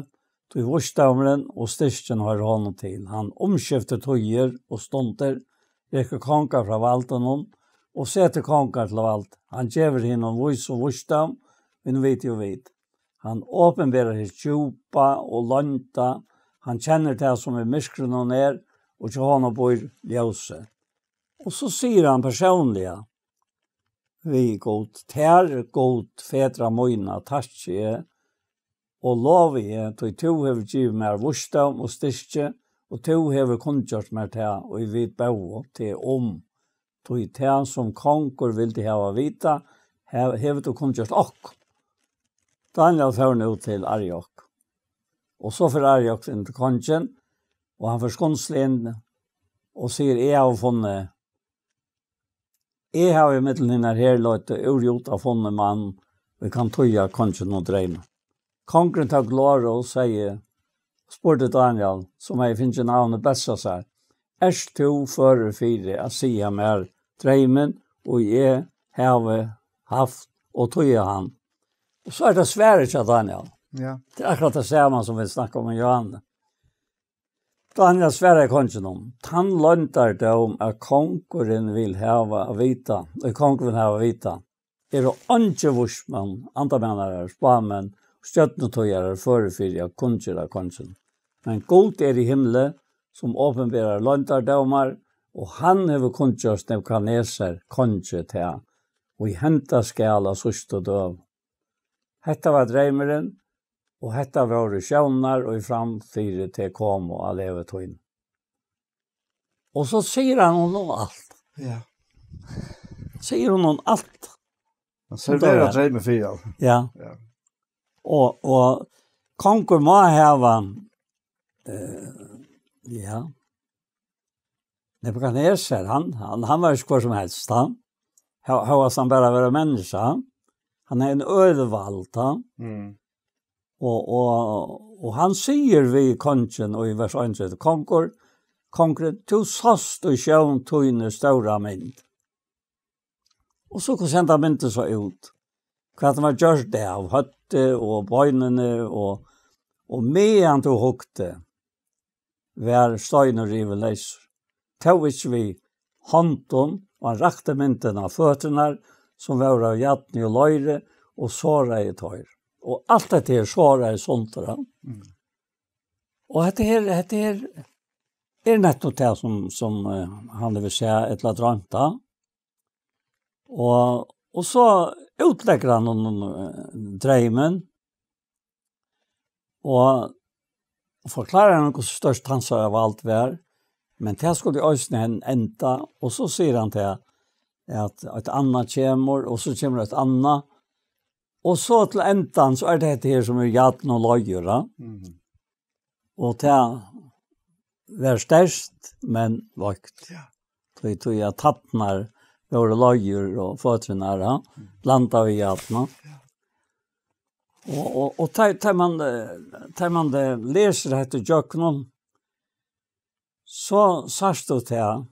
tí vísdómurin og styrkin hoyrir honum til. Hann umskiftir tíðir og stundir, rekur kongar frá valdinum og setir kongar til vald. Hann gevur hinum vísu vísdóm, men viti og vit. Hann opinberar hitt djúpa og loynda. Hann kennir tað, sum í myrkrinum er, og hjá honum býr ljósið. Og so sigur hann persónliga við Gud: Tær, Gud fedra mína, takki eg og lovi eg, tí tú hevur givið mær vísdóm og styrki, og tú hevur kunngjørt mær tað, ið vit bóðu teg um. Tí tað, sum kongur vildi hava vitað, he-, hevur tú kunngjørt okkum. Daniel fór nú til Arjok. Og so fer Arjok inn til kongin, og hann fer skundisliga inn og sigur: Eg havi funnið, eg havi millum hinar herleiddu úr Juda funnið mann, ið kann týða konginum dreymar. Kongurin tók til orða og segði: spurdi Dánjal, sum hevði fingið navnið Belsasar: "Ert tú førur fyri at siga mær dreymin, og eg havi havt og týða hann?" Og so er tað svarið hjá Dánjal. Ja. Tað er akkurát tað sama sum vit snakka um í Jóhannes. Dánjal svaraði konginum: "Tann loyndardóm, at kongurin vil hava at vita, og kongurin vil hava at vita, eru eingir vísmenn, andamænarar, spámenn, stjørnutíðarar førir fyri at kunngera konginum. Men Gud er í himli, sum opinberar loyndardómar, og hann hevur kunngjørt Nebukadnesar kongi tað, og í henda skal á síðstu døgum. Hetta var dreymurin, og hetta vóru sjónirnar, og í framfyri teg komu á levitíðini." Og so sigur hann honum alt. Ja. Sigur honum alt. Hann serverar dreymin fyri hann. Ja. Ja. Og, og kongur má hava, eh, ja. Nebukadnesar, hann, hann, hann var ikki hvør sum helst, hann. Hó-, hóast hann bara var menniskja, hann. Hann er ein øðruvald, hann. Mm. Og, og, og hann sigur við kongin í vers einogtretivu: "Kongur, kongur, tú sást í sjón tíni stóra mynd." Og so hvussu henda myndin sá út. Hvat hann var gjørt av, høvdið og beinini og, og meðan tú hugdi, var steinur rivin leysur. Tó ikki við hondum, og hann rakti myndina á føturnar, sum vóru av jarni og leiri, og soraði teir. Og alt hetta her soraði sundur, ja. Mm. Og hetta her, hetta her er nettopp tað sum, sum, eh, hann hevur sæð ella droymt av. Og, og so útleggur hann honum, eh, dreymin, og forklárar honum, hvussu stórt hansara vald var, men tað skuldi eisini hen-, enda, og so sigur hann tað, at eitt annað kemur, og so kemur eitt annað, og so til endan, so er tað hetta her sum er jarn og leir, ja. Mhm. Og tað var sterkt, men veikt. Ja. Tí, tí at tærnar vóru leir og føturnar, ja, blandað við jarn. Ja. Og, og, og tá, tá man, eh, tá man, eh, lesur hetta ígjøgnum, so sært tú tað,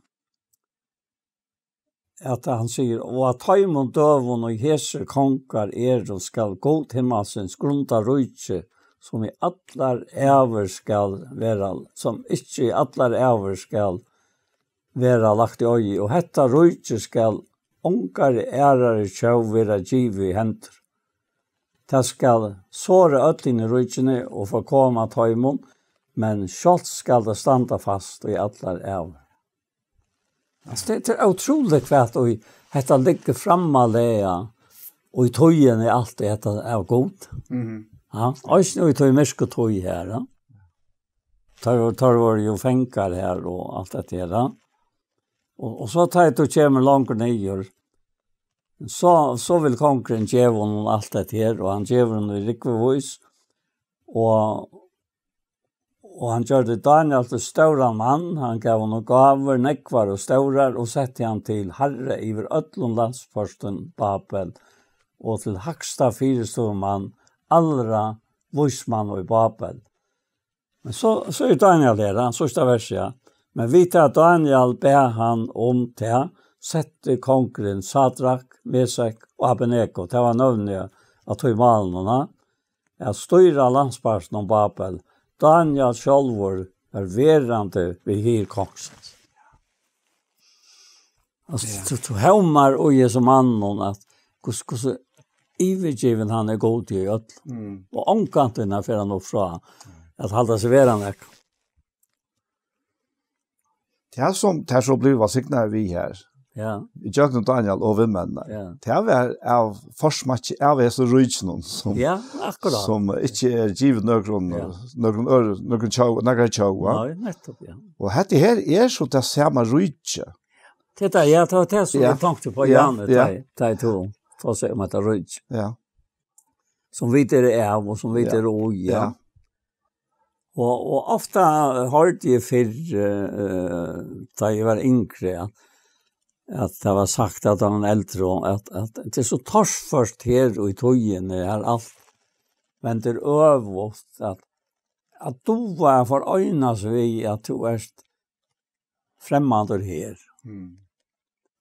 at hann sigur: "Og á teimum døgum, og hesir kongar eru, skal Gud himmalsins grunda ríki, sum í allar ævir skal vera, sum ikki í allar ævir skal vera lagt í oyði, og hetta ríki skal ongari aðrari tjóð vera givið í hendur. Tað skal sora øll hini ríkini og forkoma teimum, men sjálvt skal tað standa fast í allar ævir." Altso, tað, tað er ótrúligt hvat og hetta liggur framalega, og í tíðini alt hetta av Gud. Mhm. Ja, eisini í tí myrku tíð her, ja. Teir vóru, teir vóru jo fangar her og alt hetta her, ja. Og, og so tá tú kemur longur niður, so, so vil kongurin geva honum alt hetta her, og hann gevur honum í rúgvuvís, og, og hann gjørdi Dánjal til stóran mann, hann gav honum gávur, nógvar og stórar, og setti hann til harra yvir øllum landspørtum Babel, og til hægsta fyristøðumann allra vísmanna í Babel. Men so, so er Dánjal her, hann, síðsta vers, ja. Men við tað Dánjal bað hann um tað, setti kongurin Sadrak, Mesak og Abednego, tað var nøvnini á tí málinum, ja, at stýra landspartinum Babel. Dánjal sjálvur var verandi við hirð kongsins. Altso, ja, tú, tú hómar og hesum manninum, at hvussu, hvussu yvirgivin hann er Gudi í øllum. Mm. Og ongantíð nær fer hann upp frá at halda seg vera nakað. Tað sum tær so blivu vælsignaðar við her, ja, ígjøgnum Dánjal og vinmenninar, ja, tað var av forsmakki av hesum ríkinum, sum, ja, akkurát, sum ikki er givið nøkrum, ja, nøkrum øðrum, nøkrum tjóð, nakra tjóð, ja. Nei, nettupp, ja. Og hetta her er so tað sama ríki. Tað er, ja, tað var tað sum, ja, eg tenkti á, ja, Janne, ja, tá eg, tá eg tók, tá eg sá um hetta ríki. Ja. Sum vit eru av, og sum vit, ja, eru í, ja. Ja. Og, og ofta hoyrdi eg fyrr, eh, tá eg var yngri, at, at tað var sagt av teimum eldru, at, at tað er so torført her í tíðini, her alt vendir øvugt, at at duga at foreinast við, at tú ert fremmandur her. Mm.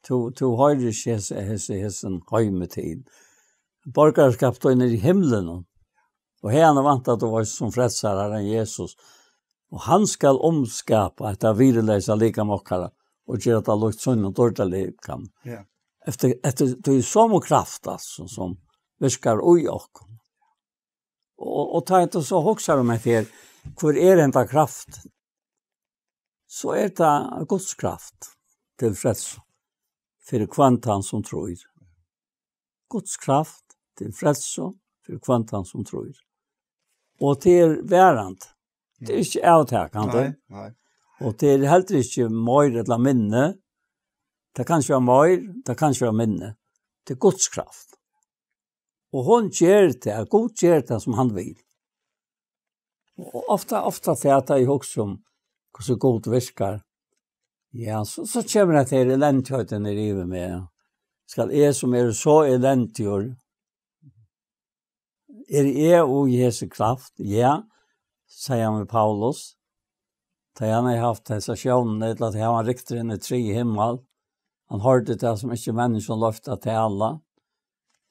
Tú, tú hoyrir ikki hesi, hesi, hesin heimi til. Borgarskap tín er í himlinum. Og haðani væntar tú veitst sum frelsara, Harran Jesus. Og hann skal umskapa hetta virðisleysa likam okkara og gera tað líkt sínum dýrdarlikam. Ja. Eftir, eftir tí somu kraft, altso, sum virkar í okkum. Og, og tá tú so hugsar um hetta her, hvør er henda kraft? So er tað Guds kraft til frelsu fyri hvønn tann sum trýr. Guds kraft til frelsu fyri hvønn tann sum trýr. Og tað er verandi. Tað er ikki avtakandi. Nei, nei. Og tað er heldur ikki meir ella minni. Tað kann ikki vera meir, tað kann ikki vera minni. Tað er Guds kraft. Og hon ger tað, Gud ger tað sum hann vil. Og ofta, ofta tað at eg hugsi um hvussu Gud virkar. Ja, so, so kemur hetta her elendigheitin er yvir meg. Skal eg sum er so elendigur, er eg og Jesu kraft? Ja, sigur hann við Paulus. Tá hann hevði havt hesa sjónina, ella at hann var ryktur inn í triði himmal. Hann hoyrdi tað sum ikki menniskjum loyvt at tala.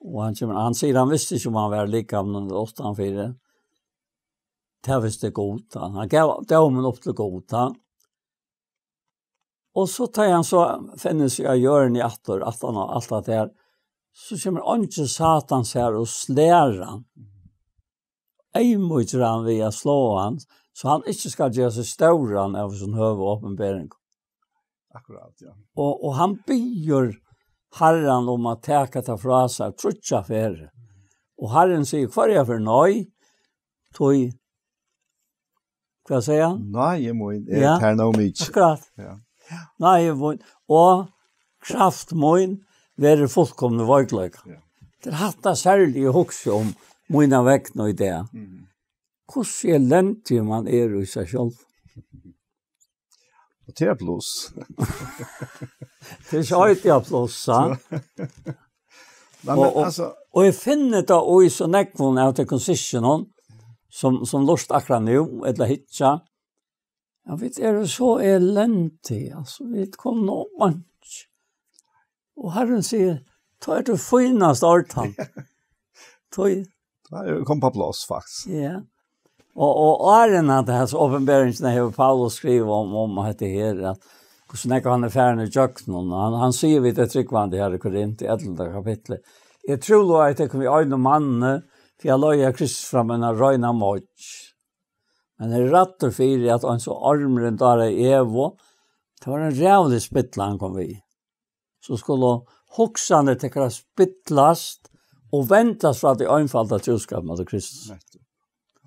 Og hann kemur, hann sigur, hann visti ikki um hann var likamliga uttanfyri. Tað visti Gud, hann, hann gav dómin upp til Gud, hann. Og so tá hann so finnur seg á jørðini aftur, alt hann, alt at tað her, so kemur eingil Satans her og slær hann. Eyðmýkir hann við at sláa hann, so hann ikki skal gera seg stóran av sín høgu opinbering. Akkurát, ja. Og, og hann biður Harran um at taka tað frá sær tríggjar ferðir. Og Harrin sigur hvørja ferð nei, tí, hvat sigur hann? Nei, eg mín, er Ja. tær nóg mikið. Akkurát. Ja. Nei, eg mín, og kraft mín verður fullkomna í veikleika. Ja. Tað er hatta serliga eg hugsi um mína vegna í dag. Mhm. Hvussu elendigur man er í sær sjálvum. Og tað er pluss. Tað er ikki eitt, ja, pluss, ha? Nei, Og, men og, altso og eg finni tað í so nógvum av tykkum systkinum, sum, sum lurta akkurát nú, ella hyggja. Ja, vit eru so elendig, altso, vit kunnu einki. Og Harrin sigur, tá er tað fínasta ordan. Tá er Tá er komið á pláss, faktiskt. Ja. Og, og áðrenn at hesa opinberingina hevur Paulus skrivað um, um hetta her, at hvussu nógv hann er farin í gjøgnum. Og hann, hann sigur við tey trúgvandi her í Korint, í ellivta kapitli: Eg trúlovaði tykkum við einum manni, fyri at leiða Kristus fram eina reina moyggj. Men eg eri ræddur fyri, at eins og ormurin dáraði Evu, tað var ein ræðulig spilla, hann kom við. So skulu hugsanir tykkara spillast og vendast frá tí einfalda trúskapinum til Kristus. Nettupp.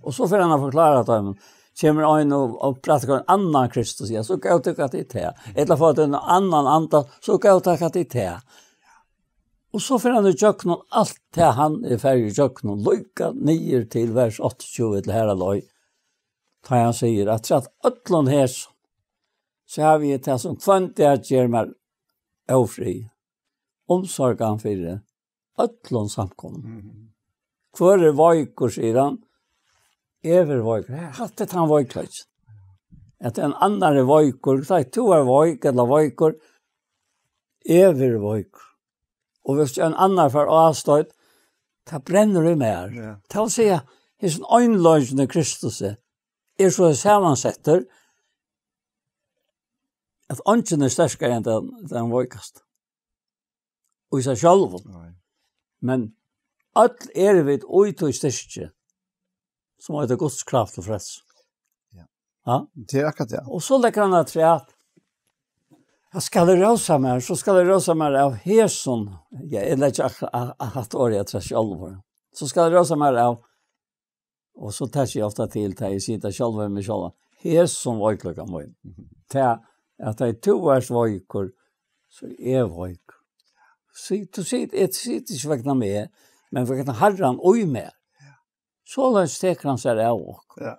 Og so fer hann at forklára teimum. Kemur ein og, og prædikar ein annan Kristus, ja, so góðtaka tit tað. Ella fáa tit ein annan anda, so góðtaka tit tað. Og so fer hann í gjøgnum alt tað, hann er farin í gjøgnum, líka niður til vers áttaogtjúgu, ella har hann leið. Tá hann sigur, at trætt øllum hesum, so havi eg tað, sum hvønn dag ger mær ófrið, umsorgan fyri øllum samkomum. Mhm. Hvør er veikur, sigur hann. Eg eri veikur. Hatta er tann veikleikin. At ein annar er veikur, tá tú er veik ella veikur, eg eri veikur. Og hvis ein annar fær ástøt, tað brennur í mær. Ja. Tað vil siga, hesin einleikinn í Kristus er so samansettur, at eingin er sterkari enn tann, tann veikasti. Og í sær sjálvum. Nei. Men øll eru vit í tí styrki, sum eitur Guds kraft og frelsu. Ja. Ja? Tað er akkurát tað. Og so leggur hann afturat. Ja, skal eg rósa mær, so skal eg rósa mær av hesum. Ja, eg leggi ak-, a-, a-, hatta orðið afturat sjálvur. So skal eg rósa mær av, og so taki eg ofta til, tá eg siti sjálvur við meg sjálvan. Hesum veikleika mínum. Mhm. Tað, at tá tú ert veikur, so eri eg veikur. Sí, tú sit-, eg siti ikki vegna meg, men vegna Harran í mær. Soleiðis tekur hann sær av okkum. Ja.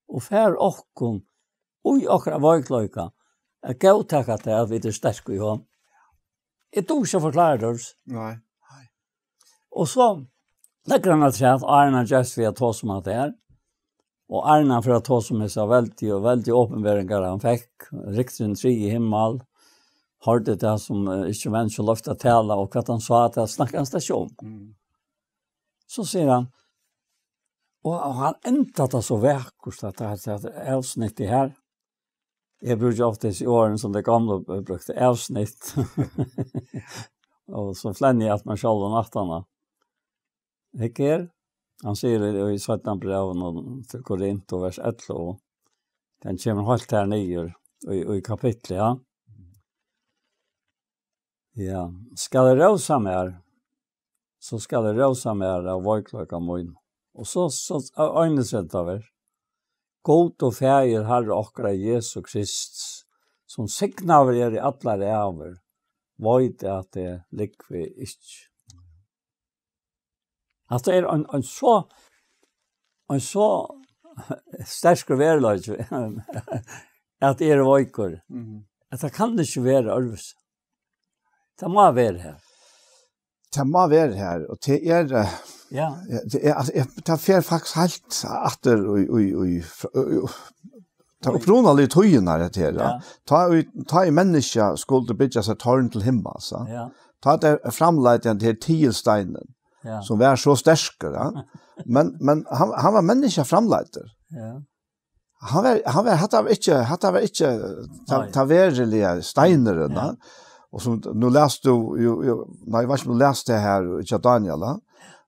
Og fær okkum í okkara veikleika at góðtaka tað, at vit eru sterk í honum. Eg dugi ikki at forklára tað. Nei. Nei. Og so leggur hann afturat, áðrenn hann gerst við at tosa um hatta her. Og Arnan fer at tosa um hesa veldigu, veldigu opinberingar hann fekk, rykturin triði himmal, hoyrdi tað sum eh, ikki menniskju loyvt at tala, og hvat hann sá, tað snakkar hann slett ikki um. Mm. So sigur hann, og, og hann endar tað so vakurt, at tað, tað avsnittið her, eg brúki ofta hesi orðini, sum tey gamlu brúktu, avsnitt. Og so flenni eg at mær sjálvum aftaná. Hygg her, hann sigur í, í seinna brævinum til Korint og vers ellivu, og hann kemur heilt her niður í, í kapitli, ja. Ja, skal eg rósa mær, so skal eg rósa mær av veikleika mínum. Og so, so, á einogtretivta vers. Gud og Faðir Harra okkara Jesu Krist, sum signaður er í allar ævir, veit at eg lúgvi ikki. Hatta er ein, ein so, ein so sterkur veruleiki, at eg eri veikur. Mhm. At tað kann ikki vera øðrvísi. Tað má vera her. Tað má vera her, og tað er, eh, Ja. ja, tað er, altso, eg, tað fer faktiskt heilt aftur í, í, í, í, í, tað Oj. upprunaligu tíðina, hetta her, ja. Ja. Tá í, tá í menniskja skuldi byggja seg tårn til himmals, ja. Ja. Tá tað framleiddi hann til tegelsteinin, Ja. sum var so sterkur, ja. Men, men hann, hann var menniskja framleiddur. Ja. Hann var, hann var, hatta var ikki, hatta var ikki ta, Nei. ta veruliga steinurin, Ja. ja. Og sum, nú las tú, jo, jo, nei, eg veit ikki um tú las tað her, hjá Daniel, ja.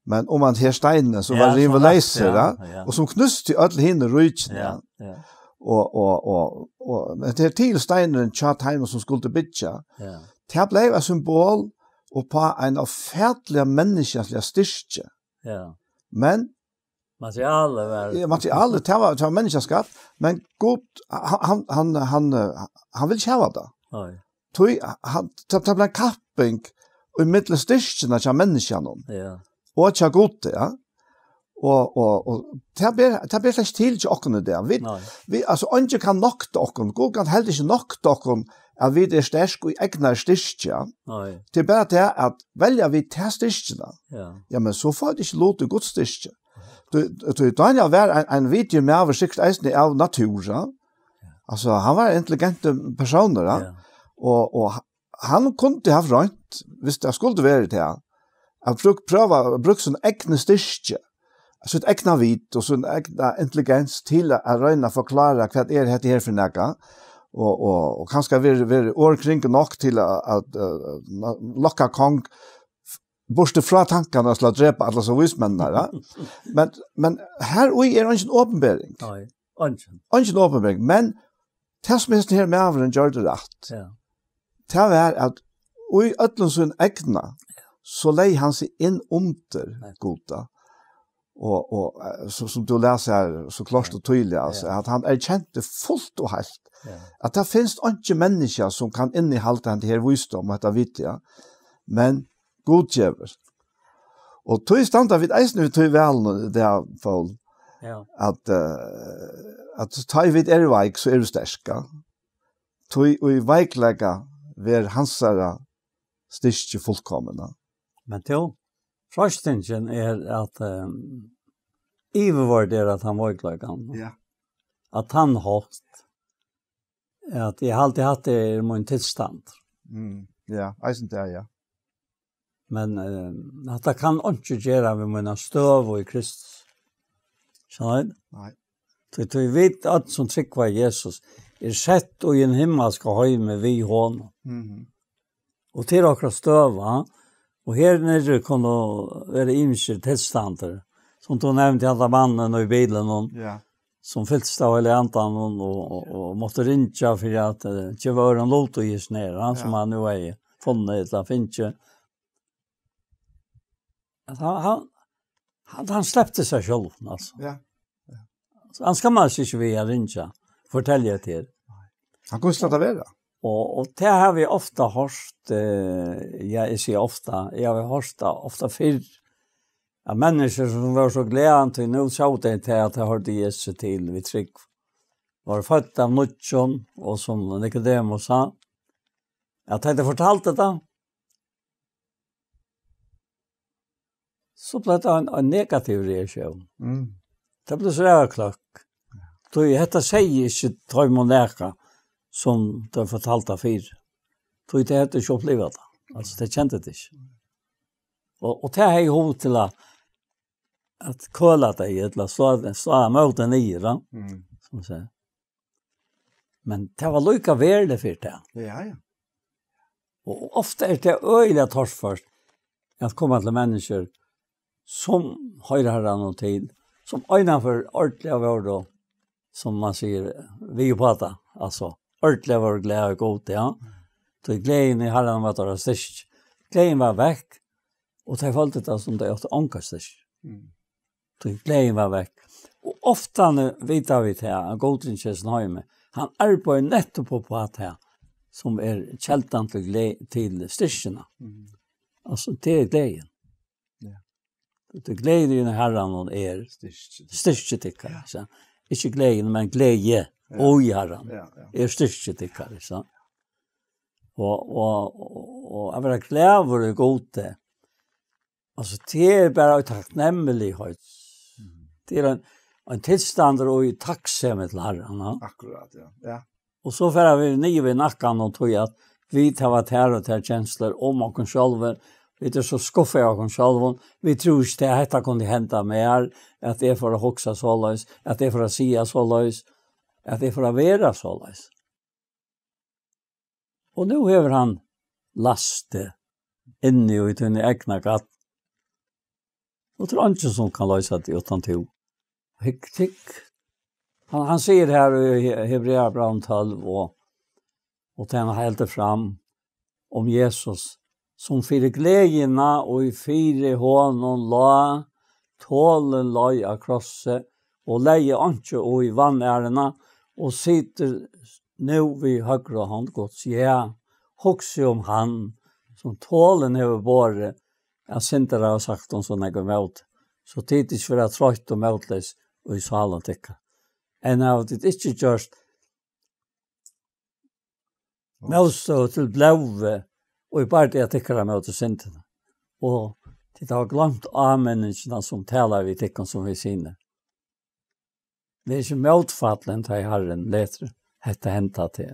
Men um hann her steinin, sum Ja, var sum rimur var, leysur, ja, ja. ja. Og sum knusti øll hini ríkini, Ja, ja. ja. Og, og, og, og, men tað er tegelsteinurin hjá teimum sum skuldi byggja. Ja. Tað bleiv eitt symbol uppá ein ófatiliga menniskjaliga styrki. Ja. Men Materialið var Ja, materialið, tað var, tað var menniskjaskapt, men Gud, hann, hann, hann, hann, eh, hann vil ikki hava tað. Nei. Tí, hann, tað, tað bleiv kapping í millum styrkina hjá menniskjanum Ja. og hjá Gudi, ja. Og, og, og tað ber, tað ber slett ikki til hjá okkum í dag. Vit, Nei. vit, altso, eingin kann nokta okkum. Gud kann heldur ikki nokta okkum at vit eru sterk í egna styrki, ja. Nei. Tað er bara tað at velja vit ta styrkina. Ja. Ja, men so fáa vit ikki lut í Guds styrki. Tú, tú, Daniel var ein, ein vitur maður, sikkurt eisini av natúr, ja. Altso, hann var ein intelligentur persónur, ja. Ja. Og, og hann kundi havt roynt, viss tað skuldi verið tað, at brúkt, prøva, brúkt sín egna styrki, sítt egna vit og sín egna intelligens til at, at royna at forklára, hvat er hetta her fyri nakað, og, og, og kanska verið, verið orð kring nokk til at, at, eh, lokka kong burtur frá tankarnar at drepa allar so vísmenninar, ja. Men, men her í er eingin opinbering. Nei, eingin. Eingin opinbering, men tað sum hesin her maðurin gjørdi rætt, Ja. tað var at í øllum sín egna, so legði hann seg inn undir Ja. Gud, ja. Og, og, eh, so, sum tú les her, so klárt og týðiliga, altso, Ja. at hann erkjenti fult og heilt, Ja. at tað finst einki menniskja sum kann innihalda henda her vísdóm, og hetta viti, ja. Men Gud gevur. Og tí standa vit eisini við tí valinum í dag, Poul, Ja. at, eh, at tá ið vit eru veik, so eru vit sterk, ja. Tí í veikleika verður hansara styrki fullkomin, ja. Men tú, freistingin er at, eh, yvirvørd er at hann veikleikan. Ja. At hann hátt, at eg haldi hatta er mín tilstand. Mm. Ja, eisini tað, ja. Men, eh, hatta kann einki gera við mína støðu í Kristus. Skilur? Nei. Tí, tí vit øll sum trúgva á Jesus, er sett í ein himmalska heimi við honum. Mhm. Og til okkara støða, og her niðri kunnu vera ymsir tilstandir, sum tú nevndi, handa mannin í bilinum, Ja. sum fyltist av Heilaga Andanum og, og, og mátti ringja fyri at, eh, geva øðrum lut í hesum her, ha, sum Ja. hann nú hevði funnið ella fingið. At hann, hann, hann, hann slepti seg sjálvum, altso. Ja. So hann skammaðist ikki við at ringja, fortelja tað her. Hann kundi slett vera. Og, og tað havi eg ofta hoyrt, eh, ja, eg sigi ofta, eg havi hoyrt tað ofta fyrr, at menniskjur sum vóru so glað, tí nú sóu tey til at tey hoyrdu Jesu til við trúgv, vóru fødd av nýggjum, og sum Nikodemus sa, at tá tey fortaldu tað, so bleiv tað ein, ein negativ reaktión. Mm. Tað bleiv so ræðuligt kløkk. Tí hetta segði ikki teimum nakað, sum tey fortaldu tað fyri. Tí tey høvdu ikki upplivað tað. Altso, tey kendu tað ikki. Og, og tað hevði hug til at, at køla tey, ella slá, slá mótið niður, da, Mm. sum man sigur. Men tað var líka veruligt fyri tað. Ja, ja. Og ofta er tað øgiliga torført at koma til menniskju, sum hoyra Harranum til, sum einaferð ordiliga vóru, sum man sigur, við uppá tað. Altso, ordiliga vóru glað í Gud, ja. Tí gleðin í Harranum var teirra styrki. Gleðin var vekk, og tey føldu tað sum tey áttu onga styrki. Mm. Tí gleðin var vekk. Og ofta vita vit tað, at Gud í hesum heimi, hann arbeiðir nettupp uppá tað, sum er keldan til gle-, til styrkina. Mm. Altso, tað er gleðin. Ja. Tí gleðin í Harranum er Styrki. Styrki tykkara, Ja. so. Ikki gleðin, men gleði Ja. og í Harranum Ja, ja. er styrki tykkara, so. Og, og, og, og at vera glaður í Gudi, altso, tað er bara ein takknemligheit. Mhm. Tað er ein, ein tilstandur og í takksemi til Harran, ja. Akkurát, ja. Ja. Og so fara vit niður við nakkan og tí at vit hava tær og tær kenslur um okkum sjálv. Vit eru so skuffaði av okkum sjálvum. Vit trúðu ikki, at hetta kundi henda mær, at eg fór at hugsa soleiðis, at eg fór at siga soleiðis, at eg fór at vera soleiðis. Og nú hevur hann læst teg inni í tíni egna gat. Og tað er eingin sum kann loysa teg uttan tú. Hygg, hygg. Hann, hann sigur her í He-, Hebreabrævinum tólv og, og tað hann heldur fram um Jesus, sum fyri gleðina og fyri honum lá, tolin leið á krossi og legði einki í vanæruna og situr nú við høgru hond Guds. Ja, hugsi um hann, sum tolin hevur borið, at syndarar hava sagt um so nógv ímóti. So tit ikki verða troytt og mótleys í sálum tykkara. Enn hava tit ikki gjørt mótstøðu til blóðið og í bardaga tykkara móti syndini. Og tit hava gloymt áminningina, sum talar við tykkum sum við synir. Ver ikki mótfallin, tá ið Harrin letur hetta henda teg.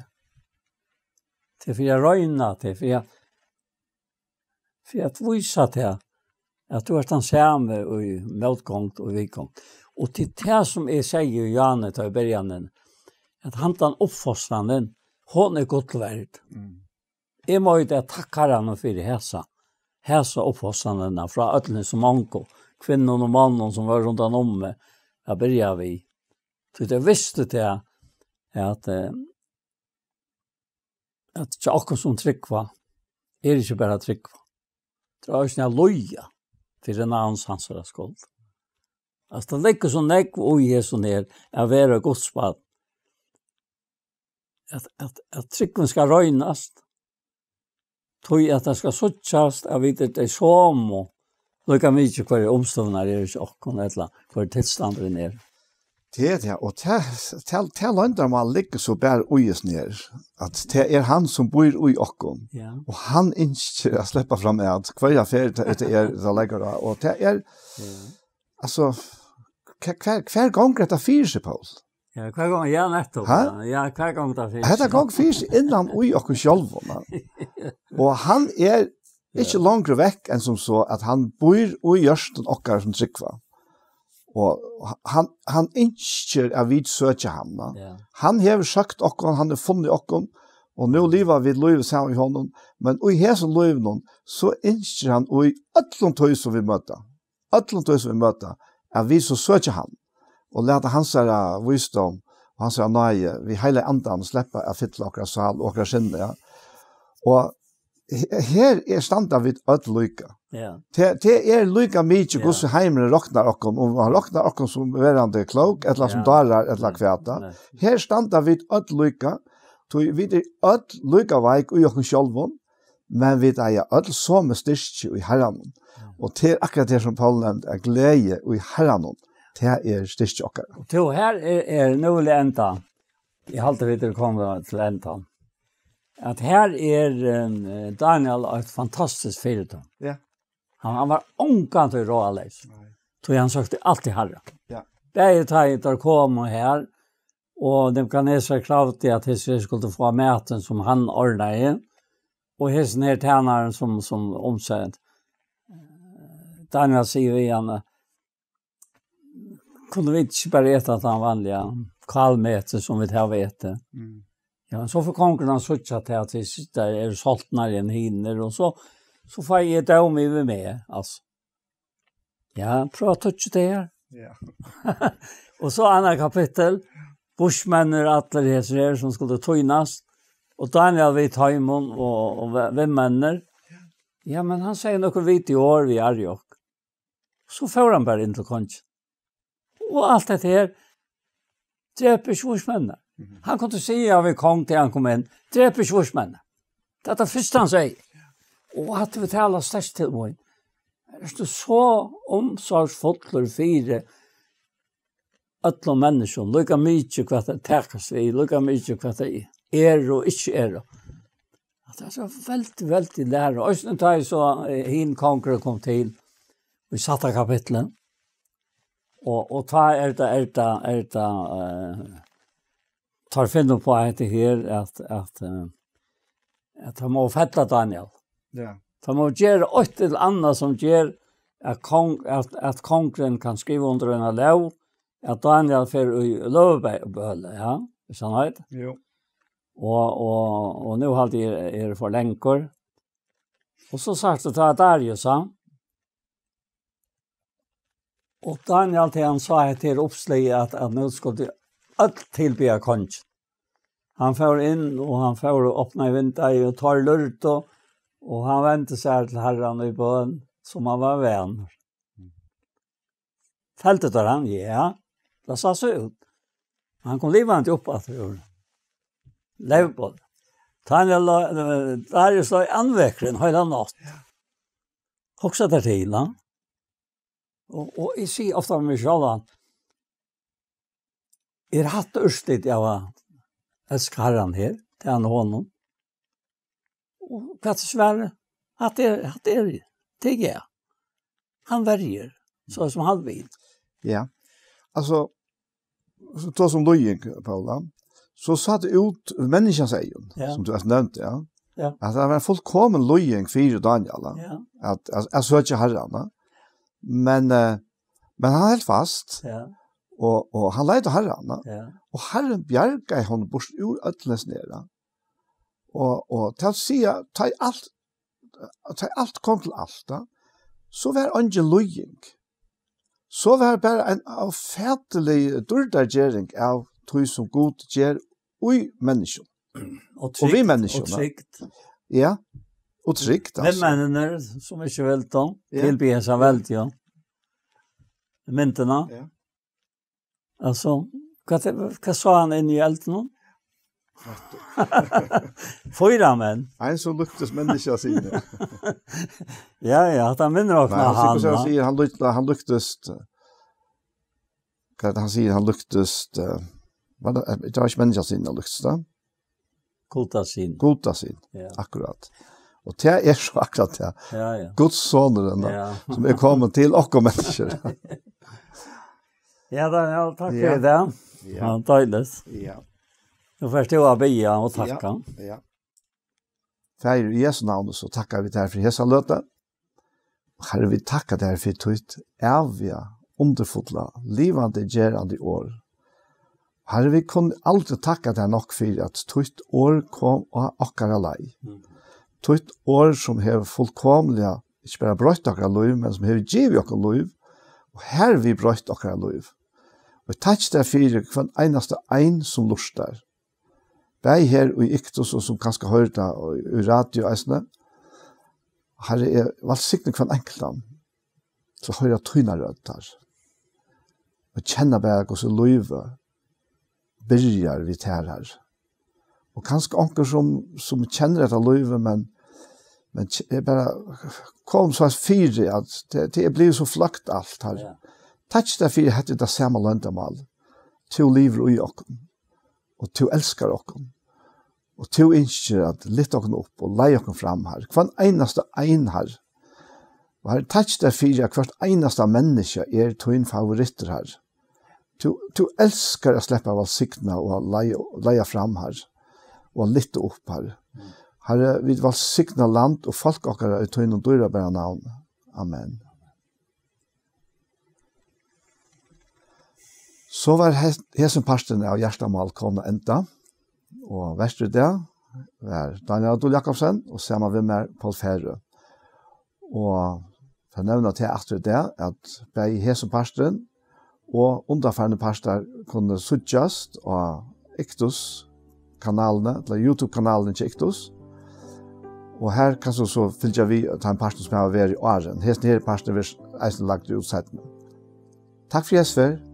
Tað er fyri at royna teg, fyri at, fyri at vísa teg, at tú ert tann sami í mótgongd og viðgongd. Og til tað sum eg segði í Johannes, tá í byrjanin, at handan uppfostranin, hon er gull verd. Mm. Eg má í dag takka Harranum fyri hesa, hesa uppfostranina frá øllum hesum ungu kvinnum og monnum, sum vóru rundan um meg at byrja við. Tí tey vistu tað, at, eh, at hjá okkum sum trúgva, er ikki bara at trúgva. Tað er eisini at líða fyri navns hansara skuld. Altso, tað liggur so nógv í hesum her, at vera Guds barn. At, at, at trúgvin skal roynast. Tí at tað skal síggjast, at vit eru tey somu, líka mikið hvørjar umstøðurnar eru hjá okkum, ella hvør tilstandurin er. Tað er tað, og tað, tað, tað loyndarmál liggur so bara í hesum her, at tað er hann, sum býr í okkum, Ja. og hann ynskir at sleppa fram at hvørja ferð tað, tað er, tað leggur á, og tað er, Ja. altso, hvar, hvar, hvar gongur hetta fyri seg, Poul? Ja, hvar gongur, ja, nettupp, Ha? ja. Ja, hvar gongur tað fyri Hetta seg? gongur fyri seg innan í okkum sjálvum, ha? Og hann er ikki Ja. longri vekk enn sum so, at hann býr í hjørtum okkara sum trúgva. Og hann, hann ynskir, at vit søkja hann, ha? Ja. Hann hevur søkt okkum, hann hevur funnið okkum, og nú liva vit lívið saman við honum, men í hesum lívinum, so ynskir hann í øllum tí, sum vit møta, øllum tí, sum vit møta, at vit so søkja hann, og lata hansara vísdóm og hansara náði við heilaga andan sleppa at fylla okkara sál og okkara sinni, ja. Og he-, her er, standa vit øll líka. Ja. Tað, tað er líka mikið, Ja. hvussu heimurin roknar okkum, um hann roknar okkum sum verandi klók, ella sum Ja. dárar, ella Ja. hvat. Nei. Her standa vit øll líka, tí vit eru øll líka veik í okkum sjálvum, men vit eiga øll somu styrki í Harranum. Ja. Og tað er akkurát tað, sum Poul nevndi, at gleði í Harranum, tað er styrki okkara. Og tú, her er, er nú vil eg enda. Eg haldi, vit eru komin til endan. At her er, eh, Daniel eitt fantastiskt fyridømi. Ja. Hann, hann var ongantíð ráðaleysur. Nei. Tí hann søkti altíð Harran. Ja. Bæði tá ið teir komu her, Og Nebukadnesar kravdi, at hesir skuldu fáa matin, sum hann ordnaði, og hesin her tænarin, sum, sum umsett. Daniel sigur við hann, kunnu vit ikki bara eta tann vanliga kálmeti, sum vit hava etið? Mm. Ja, so fer kongurin at síggja til, at tey sita, eru soltnari enn hinir, og so, so fái eg dóm yvir meg, altso. Ja, prøva at toyggja tey her. Ja. Og so annað kapittul, buskmenninir, allir hesir her, sum skuldu týnast, og Daniel við teimum, og, og ve-, vinmenninir. Ja, men hann segði nøkur vitig orð við Arjok. So fór hann bara inn til kongin. Og alt hetta her, drep ikki buskmenninir. Mhm. Hann kundi siga við kong, til hann kom inn, drep ikki buskmenninir. Tað er tað fyrsta hann segði. Og at vit tala sterkt til mín. Ert tú so umsorgsfullur fyri øllum menniskjum, líka mikið hvat tey takast við, líka mikið hvat tey eru og ikki eru. At tað er so veldig, veldig læra. Og eisini tá eg so, eh, hin kongur kom til, í sætta kapitli. Og, og tá er tað, er tað, er tað, eh, teir finna upp á hetta her, at, at, eh, at teir mugu fella Daniel. Ja. Teir mugu gera eitt ella annað sum ger at kong-, at, at kongurin kann skriva undir eina lóg, at Daniel fer í løvubøli, ja, er sannheit? Jú. Og, og, og nú haldi eg er for lengur. Og so sagt at tað er Darius, ja. Og Daniel, til hann sá hetta her uppslag, at, at nú skuldu øll tilbiðja kongin. Hann fór inn, og hann fór og opnaði vindeygað, og teir lurdu, og hann vendi sær til Harran í bøn, sum hann var vanur. Feldu teir hann? Ja. Tað sá so út. Hann kom livandi upp aftur úr løvubøli. Daniel lá, eh, Darius lá í andvekri ein heila nátt. Hugsa tær til, ja. Og, og eg sigi ofta við meg sjálvan, er hatta úrslit av at elska Harran her, til hann og honum? Og hvat er svarið? Hatta er, hatta er, tað er ja. Hann verjir, so sum hann vil. Ja. Altso, so tað sum líðing, Paula, so sá tað út úr menniskjans eygum, ja, sum tú hast nevnt, ja. Ja. At tað var ein fullkomin líðing fyri Daniel, ja. Ja. At, at, at søkja Harran, ja. Men, eh, men hann helt fast, ja, og, og hann leit á Harran, ja. Ja. Og Harrin bjargaði honum burt úr øllum hesum her, ja. Og, og til at siga, tá ið alt, tá ið alt kom til alt, da, so var eingin líðing. So var bara ein ófatilig dýrdargering av tí sum Gud ger í menniskjum. Og við menniskjum, ja. Og trygd. Ja, og trygd, altso. Vinmenninir, sum ikki vildu, ja, tilbiðja hesa veldigu myndina. Ja. Altso, hvat, hvat sá hann inni í eldinum? Fýra menn. Ein sum líktist menniskja síni. Ja, ja, hatta minnir okkum á hann, ja. Sigur, hann líkt-, hann líktist, eh, hvat er tað hann sigur, hann líktist, eh, var tað, eh, tað var ikki menniskja síni, hann líktist, da? Guda sín. Guda sín, ja, akkurát. Og tað er so akkurát tað. Ja, ja. Guds sonur, ja, sum er komin til okkum menniskjur. Ja, Daniel, takk fyri tað. Ja. Ja, deiligt. Ja. Nú fert tú at biðja og takka. Ja, ja. Faðir, í Jesu navni, so takka vit tær fyri hesa løtu. Harri, vit takka tær fyri títt æviga, undurfulla, livandi, gerandi orð. Harri, vit kunnu aldri takka tær nokk fyri, at títt orð kom á okkara leið. Mm. Títt orð, sum hevur fullkomiliga, ikki bara broytt okkara lív, men sum hevur givið okkum lív, og harvið broytt okkara lív. Og takk tær fyri hvønn einasta ein, sum lurtar. Bæði her í Iktus og sum kanska hoyrir tað í, í radio eisini. Harri, eg vælsigni hvønn einkultan, so hoyra tína rødd, Harri. Og kenna bara, hvussu lívið byrjar við tær, Harri. Og kanska onkur sum, sum kennir hetta lívið, men, men k-, er bara kom so fyri, at tað, tað er blivið so fløkt alt, Harri. Ja. Takk tær fyri, at hetta er tað sama loyndarmál. Tú livir í okkum. Og tú elskar okkum. Og tú ynskir at lyfta okkum upp og leiða okkum fram, Harri. Hvønn einasta ein, Harri. Og Harri, takk tær fyri, at hvørt einasta menniskja er tín favorittur, Harri. Tú, tú elskar at sleppa at vælsigna og leiða, leiða fram, Harri, og lyfta upp, Harri. Harri, vit vælsigna land og fólk okkara í tínum dýrabara navni. Amen. So var he-, hesin parturin av Hjartamál komin at enda, og vertur í dag var Daniel Adol Jakobsen, og saman við mær, Poul Færø. Og tað nevna tað aftur í dag, at bæði hesin parturin og undanfarni partar kunnu síggjast á Iktus kanalini, ella YouTube-kanalini hjá Iktus. Og her kanst tú so fylgja við tann partin, sum hevur verið áðrenn. Hesin her partin verður eisini lagdur út seinni. Takk fyri hesa ferð.